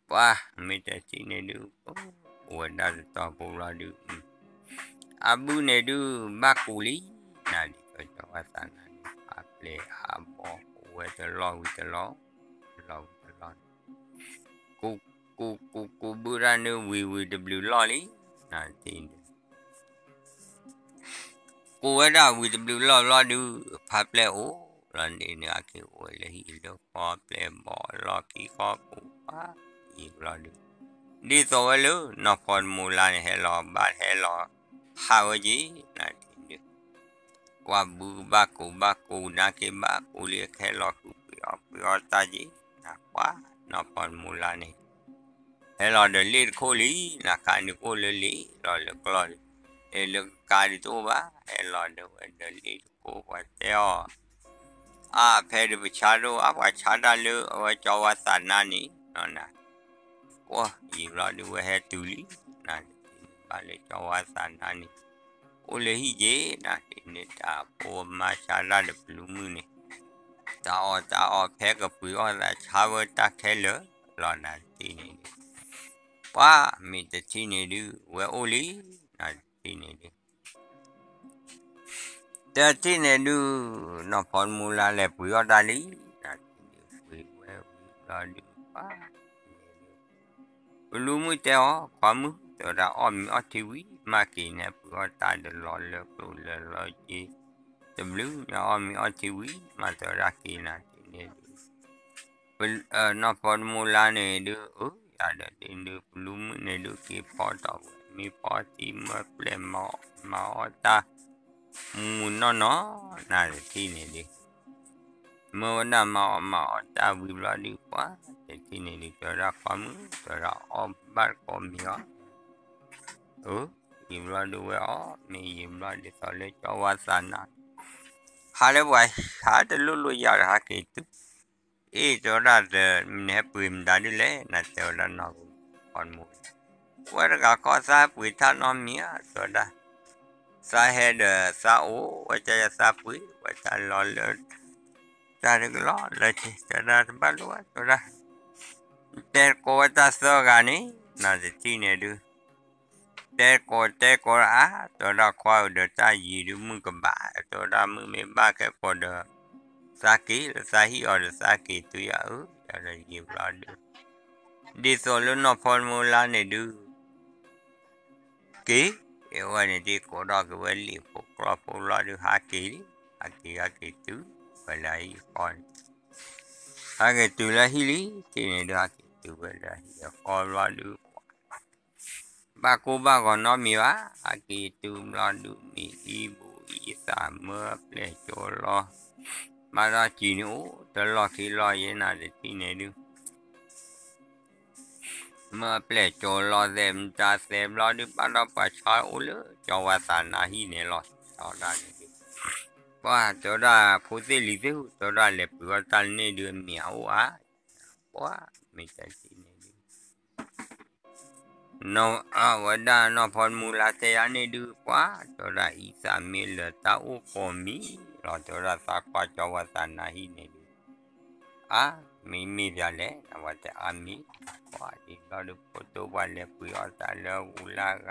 ပှၤမ့ၢ်တထံၣ်န့ၣ်ဒုး, အိၣ်ဝဲဒၣ်တတီၤဖိဘျီဒုး, အဘုန့ၣ်ဒုးဘၣ်ကူးလံ, နဒ်သိးကၠီဝါသးနါန့ၣ် အပျဲၢ်အဘီၣ်ကူးဝဲတလီၢ်ဝံၤတလီၢ်, တလီၢ်ဝံၤတလီၢ် ကူး, ကူး, ကူး, ကူးဘုဒၣ်န့ၣ်ဝံၤဝံၤတဘျုးလီၢ်လံ, နတထံၣ်န့ၣ် ကူးဝဲဒၣ်ဝံၤတဘျုးလီၢ်ဘျီဒုး, ဖါပျဲၢ်အိၣ်လီၤန့ၣ်န့ၣ် အက့ၤအိၣ်ဝဲလၢဟံၣ်လၢဃီပျဲၢ်ဘီၣ်လီၢ်ခံဃီကူးပှၤ, ယံာ်ဘျီဒုး, ဒ်သိးဝဲလၢနီၢ်ဖီတမူလါန့ၣ် ဟဲလီၤဘၣ်ဟဲလီၤဟးဝဲက့ၤ, နတထံၣ်န့ၣ် ကွၢ်ဘုကဘၣ်ကူးဘၣ်ကူး နါက့ဘၣ်ကူးလံ အခဲလီၤဃုာ်ပှ့ၤအီၣ်ပှ့ၤအီတၢ်က့ၤ, နကွၢ်နီၢ်ဖီတမူလါန့ၣ် ဟဲလီၤဒီးလ့ၣ်တခိၣ်လံ, နခါန့ၣ်ကအိၣ်လၢလ့ၣ်လီၤလၢကျီၢ်ဒီး, လၢကကါဒုးတအိၣ်ဘၣ်, ဟဲလီၤဒီးဝဲဒီးလ့ၣ်တခိၣ် ပှၤတဲအီၤ, အါဖဲဒုးပဆါဒိၣ် အါပှၤဆါတၢ်လၢအဝဲကၠီဝါသးနါန့ၣ်, န, ကွၢ်ယံာ်ဘျီဒုးဝဲဟဲတုၤလံ, နတထံၣ်န့ၣ်ဘၣ်လၢကၠီဝါသးနါန့ၣ်, အိၣ်လၢဟံၣ်က့ၤ, နတထံၣ်န့ၣ်တၢ်ဖိမါဆါတၢ်ဒီးပလူမုၢ်န့ၣ်, တၢ်အီၣ်တၢ်အီဖဲကပှ့ၤအီၣ်သးဆါဝဲတၢ်ခဲလၢာ်လီၤ နတထံၣ်န့ၣ်ဒုး, ပှၤမ့ၢ်တထံၣ်န့ၣ်ဒုး ဝဲအိၣ်လံ, နတထံၣ်န့ၣ်ဒုး တထံၣ်န့ၣ်ဒုး, နီၢ်ဖီတမူလါလဲၤပှ့ၤအီၣ်တၢ်လံ, နတထံၣ်န့ၣ်ပှ့ၤဝဲဝံၤ ဘျီဒုးပှၤ ပလူမုၣ်တဲအီၤ ခွါမုၣ် တဲဝဲဒၣ် အီၣ်မ့ၤအီထံဝံၤ မၤက့ၤန့ၣ် ပှ့ၤအီၣ်တၢ်ဒီးလီၤလၢကျိၣ်လၢလီၤက့ၤ တဘျုးညါ အီၣ်မ့ၤအီထံဝံၤ မၤတဲဝဲဒၣ်က့ၤနၤတထံၣ်န့ၣ်ဒုး နီၢ်ဖီတမူလါန့ၣ်ဒုး အၢ ယၤဒီးတထံၣ်န့ၣ်ဒုး ပလူမုၣ်န့ၣ်ဒုးက့ၤဖီထီၣ်ဝဲ မ့ၢ်ဖီထံမၢပျဲၢ်မၤအီၣ်မၤအီၣ်တၢ် မုၢ်မုၢ်နီၢ်နီၢ် နၤတထံၣ်န့ၣ်ဒုး မၢဝဲဒၣ်မၤအီၣ်မၤအီၣ်တၢ်ဝံၤဘျီဒုး ပှၤတထံၣ်န့ၣ်ဒုး တဲဝဲဒၣ်ခွါမုၣ် တဲဝဲဒၣ်အီၣ်ဘၣ်တကိးမ့ၤအီၤ အၢ ယံာ်ဘျီဒုးဝဲအီၣ်မ့ၤယံာ်ဘျီဒ်သိးလၢကၠီဝါသးနါ ဟးလၢပှၤဟးတလိၣ်လိၣ်ယၤဒီးဟးက့ၤတုၤ အ့ၣ် တဲဝဲဒၣ် နဟဲပှ့ၤမတၤဒုလဲၣ် နတဲဝဲဒၣ်နီၢ်ကီၢ်မူ ဝဲတဂၤဃီသးဟဲပှ့ၤထၣ်နီတမံၤဧါ တဲဝဲဒၣ် သးဟဲဒီးသးအိၣ်ဝဲတၢ်ယသးပှ့ၤဝဲတၢ်လီၤလၢ တၢ်တကလီလၢ တဲဒၣ်တဘၣ်လိၣ်ဘၣ် တဲဝဲဒၣ် တဲကိးဝဲတၢ်သၢဂၤန့ၣ် နၤတထံၣ်န့ၣ်ဒုး တဲကိးတဲကိးအါ တဲဝဲဒၣ်ခွါဧၢဒီးတၢ်ယံာ်ဒုးမုၢ်ကဘၣ် တဲဝဲဒၣ်မုၢ်မ့ၢ်ဘၣ်ခဲကိးဒီး သးက့ၤလၢသးဟံၣ်အီၤဒီးသးက့ၤတုၤယၤအၢ ယၤဒီးယံာ်ဘျီဒုး ဒ်သိးလၢနီၢ်ဖီတမူလါန့ၣ်ဒုး က့ၤ အဝဲန့ၣ်ဒ်ကိးထီၣ်က့ၤဝဲလံာ်ဖိကျီၢ်ဖိဘျီဒုး ဟးက့ၤလံ ဟးက့ၤဟးက့ၤတုၤဝဲလၢအဟံၣ်ဃီန့ၣ် ဟးက့ၤတုၤလၢဟံၣ်လံ တထံၣ်န့ၣ်ဒုး ဟးက့ၤတုၤဝဲလၢဟံၣ်အဃီဘျီဒုး ဘၣ်ကိၢ်ဘၣ်ဂီၤနီတမံၤဘၣ် ဟးက့ၤတုၤဘျီဒုး မ့ၢ်အံၤဘူးအံၤသးမၢအပျဲၢ်ကၠိလီၤ ဘၣ်ဒီးစံၣ်န့ၣ်အိၣ်တလီၢ်ခံလီၢ်ယဲနၤတထံၣ်န့ၣ်ဒုး မၢအပျဲၢ်ကၠိလီၤသဲးမတၤသဲးဘျီဒုး ဘၣ်ဒီးပှၤဆီအိၣ်လၢကၠီဝါသးနါဟံၣ်န့ၣ်လီၤ ဆီဒၣ်န့ၣ်ဒုး ပှၤတဲဝဲဒၣ်ဖိသ့ၣ်လံၤသ့ၣ်ဟူး တဲဝဲဒၣ်လဲၤပှ့ၤအီၣ်တၢ်န့ၣ်ဒုးအမ့ၢ်အအိၣ်ဧါ ပှၤမ့ၢ်တထံၣ်န့ၣ်ဒုး အဝဲဒၣ်နီၢ်ဖီတမူလါတဲယၤန့ၣ်ဒုး ပှၤတဲဝဲဒၣ် အံသးမ့ၢ်လၢတၢ်အိၣ်ကိးမံၤလီၤ တဲဝဲဒၣ်သးကွၢ်ကၠီဝါသးနါဟံၣ်န့ၣ်ဒုး အါ မ့မ့ၢ်ပၠးလဲၣ် အဝဲတဲအါမ့ၢ် ပှၤဒ်ဘျီဒုးဖိတိၢ်ပှၤလဲၤပှ့ၤအီၣ်တၢ်လၢအူလၢဂၤ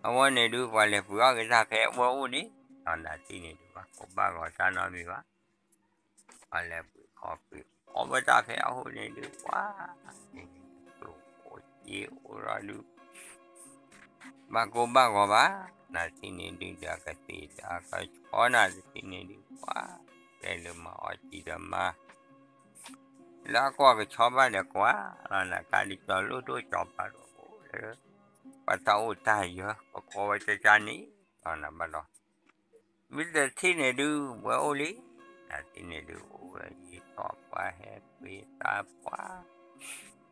အဝဲန့ၣ်ဒုး ပှၤလဲၤပှ့ၤအီၣ်က့ၤတၢ်ဖဲအဝဲအိၣ်န့ၣ် ဒီးနၤတထံၣ်န့ၣ်ဒုး ဘၣ်ကိၢ်ဘၣ်ဂီၤတၢ်နီတမံၤဘၣ် ပှၤလဲၤပှ့ၤခီပှ့ၤအီၣ်ဝဲတၢ်ဖဲအအိၣ်န့ၣ်ဒုး ပှၤ ကျိၣ်အိၣ်စ့အိၣ်လီၤဒုး ဘၣ်ကိၢ်ဘၣ်ဂီၤဘၣ် နၤတထံၣ်န့ၣ်ဒုး ဒီးကသ့ၣ်ဒီးကဆီနၤတထံၣ်န့ၣ်ဒုး ပှၤ တဲလၢမၤအီၣ်စံးဒီးမၤ လၢအကွၢ်ကဆီဘၣ်ဒီးကွၢ်လီၤ နၤကါဒုးကၠီၤလိၣ်ဒိၣ်ကၠီၤပၤဒိၣ်အိၣ်လၢ ပှၤတၢ်အိၣ်တၢ်ယၢၤ ကကိးဝဲကၠၢကၠၢန့ၣ် လီၤနၤဘၣ်ဒီး မ့ၢ်တထံၣ်န့ၣ်ဒုး ဝဲအိၣ်လံ နၤတထံၣ်န့ၣ်ဒုး အိၣ်ဝဲယံာ်ထီၣ်ပှၤဟဲပှ့ၤသးပှၤ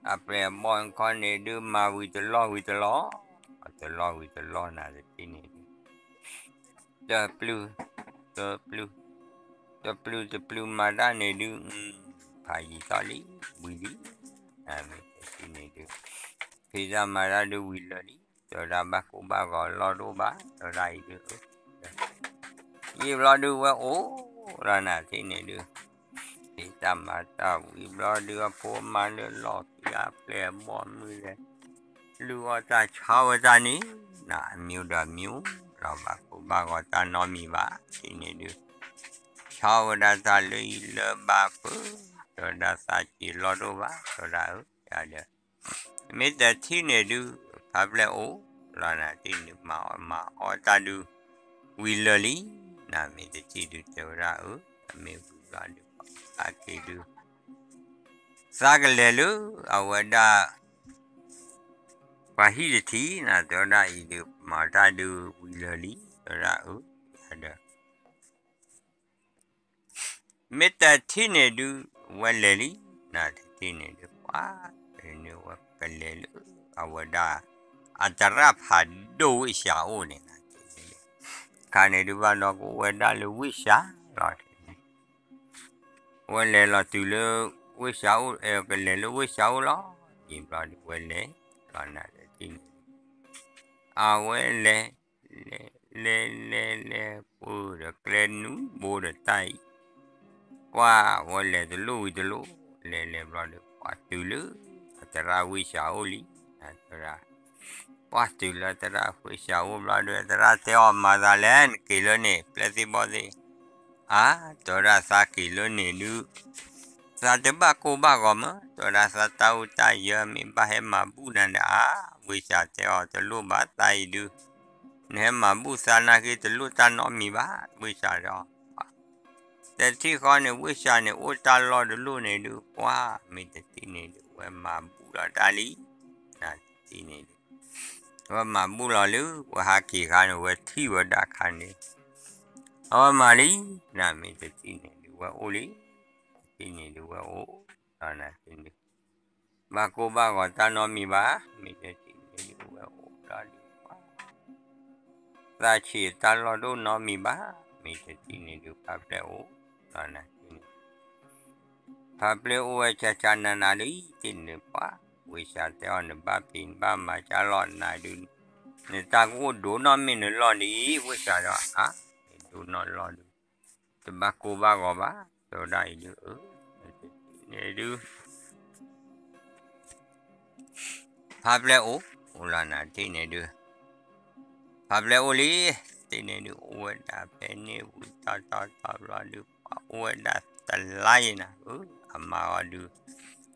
အပျဲၢ်အဘီၣ်ခီန့ၣ်ဒုး မၤဝံၤတလီၢ်ဝံၤတလီၢ် တလီၢ်ဝံၤတလီၢ်နၤတထံၣ်န့ၣ်ဒုး တပျုၢ် တပျုၢ် တပျုၢ်တပျုၢ်မၤတၢ်န့ၣ်ဒုး ဖးယံာ်ထီၣ်လံ ဝံၤလံ နၤမ့ၢ်တထံၣ်န့ၣ်ဒုး ဖံးတၢ်မၤတၢ်ဒုးဝံၤလၢာ်လံ တဲဝဲဒၣ်ဘၣ်ကိၢ်ဘၣ်ဂီၤလီၢ်ဒိၣ်ဘၣ် တဲဝဲဒၣ်အံၤဒုး ယံာ်ဘျီဒုးဝဲအိၣ်လီၤနၤတထံၣ်န့ၣ်ဒုး ဖံးတၢ်မၤတၢ်ဝံၤဘျီဒုး အဖိအမါလၢလီၢ်ခံအပျဲၢ်အဘီၣ်မုၢ်လဲၣ် လုၢ်အီၣ်တၢ်ဆီဝဲတၢ်န့ၣ် နၤအမံၤဒီးမံၤ လီၤဘၣ်ကိၢ်ဘၣ်ဂီၤတၢ်နီတမံၤဘၣ် တထံၣ်န့ၣ်ဒုး ဆီဝဲဒၣ်တၢ်လၢအံၤလၢဘၣ်ဖုး တဲဝဲဒၣ်သးစ့လီၢ်ဒိၣ်ဘၣ် တဲဝဲဒၣ်အၢ ယၤဒီး မ့ၢ်တထံၣ်န့ၣ်ဒုး ဖါပျဲၢ်အိၣ်လီၤနၤတထံၣ်န့ၣ်ဒုး မၤအီၣ်မၤအီတၢ်ဒုး ဝံၤလၢာ်လံ နၤမ့ၢ်တထံၣ်ဒုးတဲဝဲဒၣ်အၢ အမ့ၢ်ဝံၤဘျီဒုး အက့ၤဒုး သးကလဲၤလၢအဝဲဒၣ် ပှၤဟံၣ်တထံၣ်နၤ တဲဝဲဒၣ်အံၤဒုး မၤတၢ်ဒုးဝံၤလၢာ်လံ တဲဝဲဒၣ်အၢ ဒီး မ့ၢ်တထံၣ်န့ၣ်ဒုး ဝဲလဲၤလံ နၤတထံၣ်န့ၣ်ဒုး ပှၤ န့ၣ်ဝဲကလဲၤလၢ အဝဲဒၣ် အတရၣ်ဖးဒိၣ်ဝ့ၢ်စှၤအိၣ်န့ၣ် ခါန့ၣ်ဒုးဘၣ်ဒီးကအိၣ်ဝဲဒၣ်လၢဝ့ၢ်စှၤလီၤ ဝဲလဲၤလီၤတုၤလၢ ဝ့ၢ်စှၤအိၣ် ကလဲၤလၢဝ့ၢ်စှၤအိၣ်လီၤ ယံာ်ဘျီဒုးဝဲလဲၤလီၤနၤတထံၣ်န့ၣ် အဝဲလဲၤ လဲၤ လဲၤ လဲၤ လဲၤ ပှၤဒီးကျဲနူဘိဒီးတၢ်အံၤ ပှၤဝဲလဲၤတလိၣ်ဝံၤတလိၣ် လဲၤလဲၤဘျီဒီး ပှၤတုၤလၢ အတရၣ်ဝ့ၢ်စှၤအိၣ်လံ တဲဝဲဒၣ် ပှၤတုၤလၢတရၣ်ဝ့ၢ်စှၤအိၣ်ဘျီဒီး တရၣ်တဲအီၤမၤသးလဲၣ် နက့ၤလၢန့ၣ် ပျဲၢ်သ့ၣ်ဘီၣ်သ့ၣ် အါ တဲဝဲဒၣ်သးက့ၤလၢန့ၣ်ဒုး သးတဘၣ်ကိၢ်ဘၣ်ဂီၤမး, တဲဝဲဒၣ်သးတၢ်အိၣ်တၢ်ယၢၤမ့ၢ်ဘၣ်ဟဲမၤဘူၣ်နၤဒီးဧါ, ဝ့ၢ်စၢ်တဲအီၤတလိၣ်ဘၣ်သးအံၤဒုး, နဟဲမၤဘူၣ်သးနာ်က့တလိၣ်တၢ်နီတမံၤဘၣ်, ဝ့ၢ်စၢ်ဒီး တထံၣ်ဃီန့ၣ် ဝ့ၢ်စၢ်န့ၣ် အိၣ်တၢ်လီၢ်တလီၢ်န့ၣ်ဒုး ပှၤမ့ၢ်တထံၣ်န့ၣ်ဒုး ဝဲမၤဘူၣ်လီၤတၢ်လံ, နတထံၣ်န့ၣ်ဒုး ဝဲမၤဘူၣ်လီၤလၢ ဝဲဟးက့ၤခါန့ၣ် ဝဲထံၣ်ဝဲဒၣ်ခါန့ၣ်, အဝဲမၤလံ, နမ့ၢ်တထံၣ်န့ၣ်ဒုး ဝဲအိၣ်လံ, တထံၣ်န့ၣ်ဒုး ဝဲအိၣ်လီၤနၤတထံၣ်န့ၣ် ဘၣ်ကိၢ်ဘၣ်ဂီၤတၢ်နီတမံၤဘၣ်, မ့ၢ်တထံၣ်န့ၣ်ဒုး ဝဲအိၣ်လီၤဒုး သးဆံးတၢ်လီၢ်တအိၣ်နီတမံၤဘၣ်, မ့ၢ်တထံၣ်န့ၣ်ဒုး ဖါပျဲၢ်အိၣ်လီၤနၤတထံၣ်န့ၣ် ဖါပျဲၢ်အိၣ်ဝဲဆါဆါနၤနၤလံ, တထံၣ်န့ၣ်ပှၤ, ဝ့ၢ်စၢ်တဲအီၤ နဘၣ်ဖံးနဘၣ်မၤကၢ်လီၤနၤဒုး, နတၢ်ကအိၣ်ဒိၣ်နီၣ်မ့ၢ်နလီၢ်ဒ်အံၤ, ဝ့ၢ်စၢ်ဒီး အါ, မ့ၢ်ဒိၣ်နီၣ်လီၢ်ဒုး, တဘၣ်ကိၢ်ဘၣ်ဂီၤဘၣ်, တဲဝဲဒၣ်အံၤဒုး, အၢ, န့ၣ်ဒုး ဖါပျဲၢ်အိၣ်, အိၣ်လီၤနၤတထံၣ်န့ၣ်ဒုး, ဖါပျဲၢ်အိၣ်လံ, တထံၣ်န့ၣ်ဒုး အိၣ်ဝဲဒၣ်ဖဲန့ၣ်ဝံၤ တီတီတီဘျီဒုး ပှၤအိၣ်ဝဲဒၣ်တလါအံၤနၤ, အမါအီၤဒုး,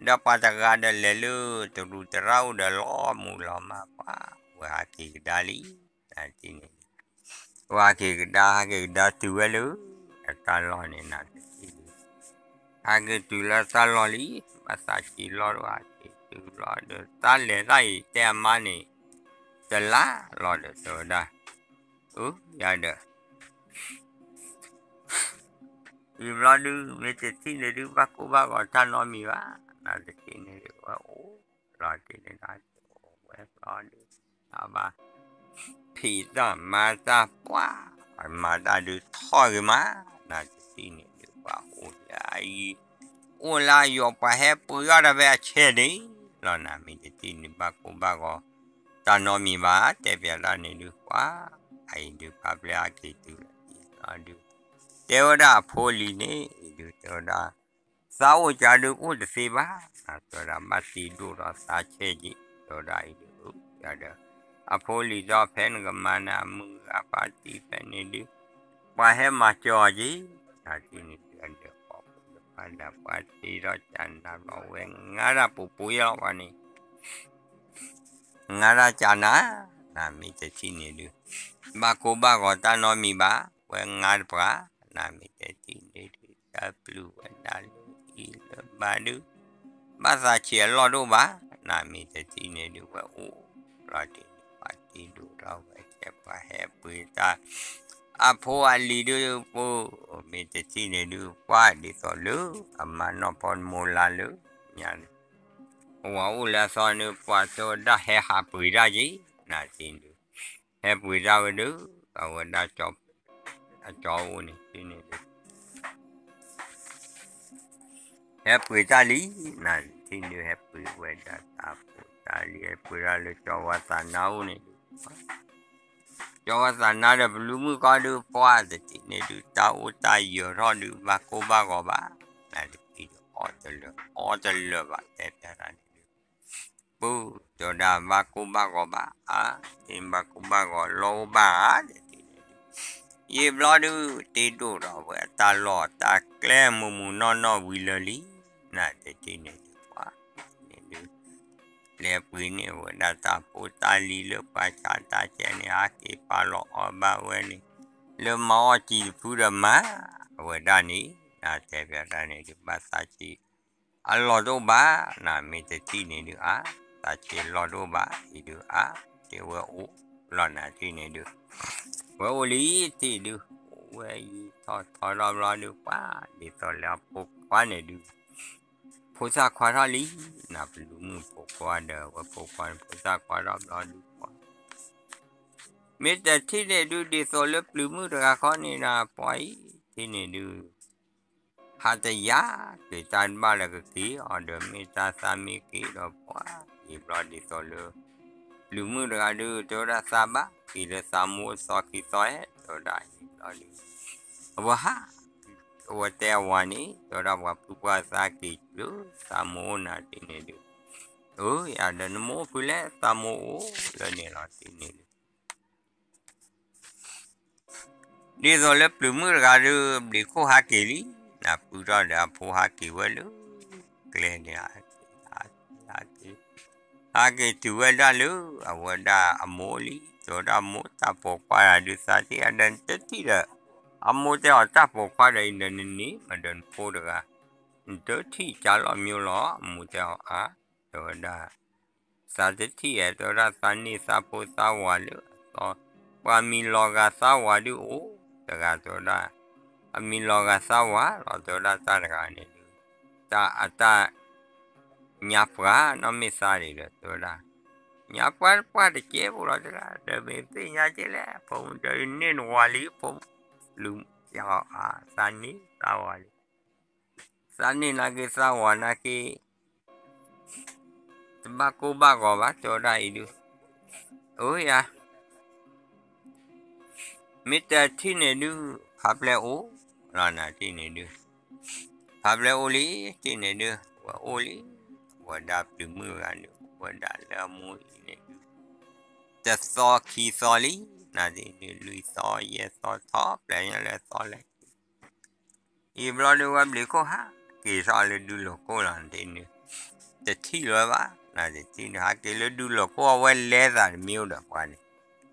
ဒီးပှၤတဂၤဒီးလဲၤလၢ တရူးတရၣ်အိၣ်ဒီးလီၤမူးလီၤမးပှၤ, ဝဲဟးက့ၤကဒါလံ, နတထံၣ်န့ၣ် ဝဲဟးက့ၤကဒါ ဟးက့ၤကဒါတုၤဝဲလၢ အတၢ်လီၢ်န့ၣ် နတထံၣ်ဒုး, ဟးက့ၤတုၤလၢတၢ်လီၢ်လံ, ဘၣ်သးဆံးလီၢ်ဒီးဟးက့ၤတုၤလီၤဒီး တၢ်လဲၤတၢ်အံၤတဲအမါန့ၣ် တလါလီၤဒီးတဲဝဲဒၣ်, အၢ ယၤဒီး အံၤဘျီဒုး မ့ၢ်တထံၣ်န့ၣ်ဒုး ဘၣ်ကိၢ်ဘၣ်ဂီၤတၢ်နီတမံၤဘၣ်, နတထံၣ်န့ၣ်ဒုး ဝဲအိၣ်လီၤတ့ၢ်န့ၣ်ဒီး ဝဲဘျီဒုး တၢ်ဘၣ် ဖံးတၢ်မၤတၢ်ပှၤ, မၤတၢ်ဒုးထီၣ်ဂ့ၤမး, နတထံၣ်န့ၣ်ဒုး ပှၤအိၣ်လၢအံၤ, အိၣ်လၢအယီၤ ပှၤဟဲပှ့ၤအီၣ်တၢ်ဖဲအဆဲးန့ၣ်လီၤ, နမ့ၢ်တထံၣ်န့ၣ် ဘၣ်ကိၢ်ဘၣ်ဂီၤတၢ်နီတမံၤဘၣ်, တဲပျးတၢ်န့ၣ်ဒုး ပှၤ အအံၤဒုး ဖါပျဲၢ်ဟးက့ၤတုၤလီၤဒုး, တဲဝဲဒၣ်အဖိအလံၤန့ၣ် အံၤဒုး တဲဝဲဒၣ် သးအိၣ်ကၢဒုးအိၣ်တသ့ဘၣ်, တဲဝဲဒၣ် ဘၣ်တ့ဒိၣ်ဒီးသးဆဲးက့ၤ, တဲဝဲဒၣ်အံၤဒုး, ယၤဒီး အဖိအလံၤဒီး ဖဲနကမၤနၤအမုၢ်အပၢ်တံၤဖဲန့ၣ်ဒုး ပှၤဟဲမၤစၢၤအီၤက့ၤ, နတထံၣ်န့ၣ်ဒုး အဒၢးဃီဖိတဖၣ်ဒီးပှၤတ့ဒီးကၢနၤဘျီ ဝဲငါတၢ်ပူၤပူၤယဲလီၤပှၤန့ၣ် ငါတၢ်ကၢနၤ, နမ့ၢ်တထံၣ်န့ၣ်ဒုး ဘၣ်ကိၢ်ဘၣ်ဂီၤတၢ်နီတမံၤဘၣ်, ဝဲငါတပှၤ, နမ့ၢ်တထံၣ်န့ၣ်ဒုး တၢ်ပျုၢ်ဝဲဒၣ်လၢအံၤလၢဘၣ်ဒုး ဘၣ်သးဆံးအလီၢ်တအိၣ်ဘၣ်, နမ့ၢ်တထံၣ်န့ၣ်ဒုး ဝဲအိၣ်လီၤတ့ၢ်န့ၣ် ပှၤတ့ဒိၣ်ထီၣ်ဝဲဆဲး ပှၤဟဲပှ့ၤတၢ် အဖိအလံၤဒုး ပှၤ မ့ၢ်တထံၣ်န့ၣ်ဒုး ပှၤဒ်သိးလၢအမါနီၢ်ဖီမိၢ်လါလၢညါန့ၣ် ပှၤအိၣ်လၢအသီန့ၣ် ပှၤတဲဝဲဒၣ်ဟဲဟးပှ့ၤတၢ်က့ၤ, နတထံၣ်န့ၣ်ဒုး ဟဲပှ့ၤတၢ်ဝဲဒုး အဝဲဒၣ် အကၠီအိၣ်န့ၣ် တထံၣ်န့ၣ်ဒုး ဟဲပှ့ၤတၢ်လံ, နတထံၣ်န့ၣ်ဒုး ဟဲပှ့ၤဝဲဒၣ်တၢ်ဖိတၢ်လံၤ ဟဲပှ့ၤတၢ်လၢကၠီၤဝါသးနါအိၣ်န့ၣ်ဒုး ကၠီၤဝါသးနါဒီးပျုၤမုၣ်ကီၢ်ဒုး ပှၤတထံၣ်န့ၣ်ဒုး တၢ်အိၣ်တၢ်ယၢၤထီၣ်ဒုး ဘၣ်ကိၢ်ဘၣ်ဂီၤဘၣ်, နတထံၣ်ဒုး အီၣ်တလၢာ် အီၣ်တလၢာ်ဘၣ် တဲပျးတၢ်န့ၣ်ဒုး ပှၤတဲဝဲဒၣ်ဘၣ်ကိၢ်ဘၣ်ဂီၤဘၣ်ဧါ, တထံၣ်န့ၣ်ဘၣ်ကိၢ်ဘၣ်ဂီၤလီၤအိၣ်ဘၣ်ဧါ, တထံၣ်န့ၣ်ဒုး ယံာ်ဘျီဒုး တ့ဒိၣ်ဒီးဝဲတၢ်လီၢ်တၢ်ကျဲမုာ်မုာ်နီၢ်နီၢ်ဝံၤလၢာ်လံ, နတထံၣ်န့ၣ်ဒုး ပှၤန့ၣ်ဒုး လဲၤပှ့ၤန့ၢ်ဝဲဒၣ်တၢ်ဖိတၢ်လံၤလၢပှၤဆါတၢ်ကဲန့ၣ် ဟးက့ၤပာ်လီၤအီၣ်ဘၣ်ဝဲန့ၣ် လၢမၤအီၣ်စံးတဖုဒီးမၤဝဲဒၣ်န့ၣ် နတဲပျးတၢ်န့ၣ်ဒုး ဘၣ်သးဆံး အလီၢ်တအိၣ်ဘၣ်, နမ့ၢ်တထံၣ်န့ၣ်ဒုးအါ, သးဆံးလီၢ်တအိၣ်ဘၣ်, အံၤဒုးအါ, တဲဝဲအိၣ်လီၤနၤတထံၣ်န့ၣ်ဒုး, ဝဲအိၣ်လံတထံၣ်ဒုး, အိၣ်ဝဲယံာ်ထီၣ်ထီထီၣ်ဘျီဒုး ပှၤဒ်သိးလၢအဖိခွါန့ၣ်ဒုး ဖိသၣ်ခွါထီၣ်လံ, နပျုၤမုၣ်ဖိခွါဒီး ဝဲဖိခွါန့ၣ် ဖိသၣ်ခွါထီၣ်ဘျီဒုး ပှၤ မ့ၢ်တထံၣ်န့ၣ်ဒုး ဒ်သိးလၢပျုၤမုၣ်တဂၤခီန့ၣ်ဒီး ပှၤအံၤထံၣ်န့ၣ်ဒုး ဟးတယာ် က့ၤတၢ်တဘၣ်လၢကက့ၤအီၤဒီး မ့ၢ်တၢ်သးမ့ၢ်က့ၤဒီးပှၤ ယံာ်ဘျီဒ်သိးလၢ ပျုၤမုၣ်တဂၤဒုး တဲဝဲဒၣ်သးဘၣ်က့ၤလၢသးမိၢ်အသီခံသီဧဲ တဲဝဲဒၣ်ယံာ်ဘျီဒုး အဝဲဟး အဝဲတဲအဝၤန့ၣ် တဲဝဲဒၣ်ပှၤဖုပှၢ်သးက့ၤလၢသးမိၢ်အိၣ်နၤတထံၣ်န့ၣ်ဒုး, အၢ ယၤဒီးနမိၢ်အိၣ်ဖဲလဲၣ် သးမိၢ်အိၣ်လၢန့ၣ်လီၤတထံၣ်န့ၣ်ဒုး ဒ်သိးလၢပျုၤမုၣ်တဂၤဒုး ဘျံးခိၣ်ဟးက့ၤလံ, နပုၢ်ထီၣ်ဒီးအဖိဟးက့ၤဝဲလၢ အဝဲဒၣ်ဟးက့ၤလီၤလၢကျဲန့ၣ်, ဟးက့ၤ ဟးက့ၤတုၤဝဲဒၣ်လၢ အဝဲဒၣ်အမိၢ်လံ, တဲဝဲဒၣ်မိၢ် တၢ်ပိာ်ခွါတဂၤဒုးသးထံၣ်အဒၢး နတထံၣ်ဒီး အမိၢ်တဲအီၤ တၢ်ပိာ်ခွါဒီးအံၤဒီး နန့ၢ်မးဒီးနဖိတဂၤ, နတထံၣ်ကၢ်လီၤမၠိလီၤ. အမိၢ်တဲအီၤအါ, တဲဝဲဒၣ် သးတထံၣ်ဧါ, တဲဝဲဒၣ် သးန့ၢ်သးဖိသးဝၤလၢအသီ, ပှၤမံၤလီၤဂာ်သးဝၤဒုးအိၣ်တဂၤ တဲဝဲဒၣ်, အမံၤလီၤဂာ်သးဝၤလီၤ တဲဝဲဒၣ် တၢ်တဂၤန့ၣ်ဒုး, တၢ်အတၢ် ညါပှၢ်နီၢ်မ့ၢ်သးဒံးဒီး တဲဝဲဒၣ်, ညါပှၢ်ပှၢ်တကဲဖိလီၤ တဲဒၣ်, ဒီးမ့ၢ်သ့ၣ်ညါကဲလဲၣ် ဖိမုၣ်ဒီးန့ၢ်နဝၤလံ ဖိမုၣ်, သးန့ၢ်သးဝၤလံ, သးန့ၢ်နာ်က့ သးဝၤနာ်က့ တဘၣ်ကိၢ်ဘၣ်ဂီၤဘၣ် တဲဝဲဒၣ်အံၤဒုး, အိၣ်ယၤ မ့ၢ်တထံၣ်န့ၣ်ဒုး ဖးပျဲၢ်အိၣ်လီၤ နၤတထံၣ်န့ၣ်ဒုး, ဖးပျဲၢ်အိၣ်လံ တထံၣ်န့ၣ်ဒုး ဝဲအိၣ်လံ, ဝဲဒၣ်ပျုၤမုၣ်တဂၤန့ၣ် အိၣ်ဝဲဒၣ်လၢအမိၢ်အံၤန့ၣ်ဒုး, တသီခံသီလံ, နၤတထံၣ်န့ၣ် လွံၢ်သီ ယဲၢ်သီ ထီၣ်ပျဲၢ်ညါလၢသီလဲၣ် အံၤဘျီဒုး ဝဲဘျံးခိၣ်ဟးက့ၤထီၣ်လၢဒူလိာ်ခိၣ်လီၤ နၤတထံၣ်န့ၣ်, တထံၣ်လၢၤဘၣ် နၤတထံၣ်န့ၣ် ဟးက့ၤလၢဒူလိာ်ခိၣ် အဝဲလဲၤသးတမံၤဒီးပှၤန့ၣ်,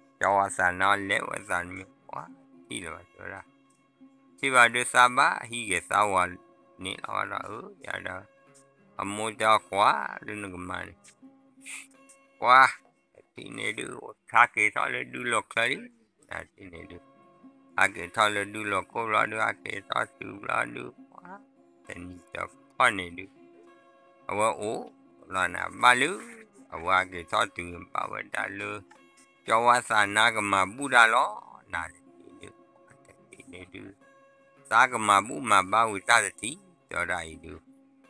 ကၠီဝါသးနါလဲၤဝဲသးတမံၤ ပှၤထံၣ်လၢၤဘၣ် တဲဝဲဒၣ်, ထံၣ်ဘၣ်ဒုးသးဘၣ်ဟံးက့ၤသးဝၤန့ၣ်လီၤဘၣ်ဒီး အၢ ယၤဒီး အမိၢ်တဲအီၤကွၢ်ဒုးနကမၤန့ၣ် ပှၤ တထံၣ်န့ၣ်ဒုး ဟးက့ၤထီၣ်လၢဒူလိာ်ချၢလံ, နၤတထံၣ်န့ၣ်ဒုး, ဟးက့ၤထီၣ်လၢဒူလိာ်ခိၣ်ဘျီဒုး ဟးက့ၤထီၣ်တုၤဘျီဒုး ပှၤ တနံၤတခီန့ၣ်ဒုး အဝဲအိၣ်လီၤနၤ ဘၣ်လၢ အဝဲဟးက့ၤထီၣ်တုၤ ဘၣ်ဝဲဒၣ်လၢ ကၠီဝါသးနါကမၤဘူၣ်တၢ်လီၤ, နၤတထံၣ်န့ၣ်ဒုး တထံၣ်န့ၣ်ဒုး သးကမၤဘူၣ်မၤဘါဝံၤတၢ်တထံၣ် တဲဝဲဒၣ်အံၤဒုး,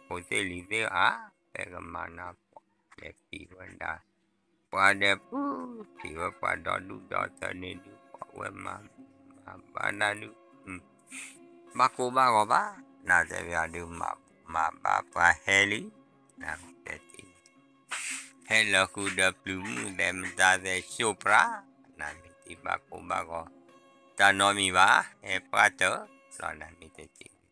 ဖိသ့ၣ်လံၤသ့ၣ်ဧၢ, ဖဲကမၤနၢ်ပှၤ လဲၤဖံးဝဲဒၣ် ပှၤဒီးပုၢ်ဖံးဝဲပှၤဒီဒူၣ်ဒီထၢန့ၣ်ဒုး ပှၤဝဲမၤဘူၣ်မၤဘါတၢ်ဒုး ဘၣ်ကိၢ်ဘၣ်ဂီၤဘၣ် နၤတဲဝဲဒုး မၤဘူၣ်မၤဘါပှၤဟဲလံ, နၤတဲထံၣ်န့ၣ် ဟဲလၢဃုာ်ဒီးပျုၤမုၣ်သဲးမတၤသဲး စိးပြး, နၤမ့ၢ်ထံၣ်ဘၣ်ကိၢ်ဘၣ်ဂီၤ တၢ်နီတမံၤဘၣ် ဟဲပှၢ်တၢၢ်လီၤ နၤမ့ၢ်တထံၣ်န့ၣ်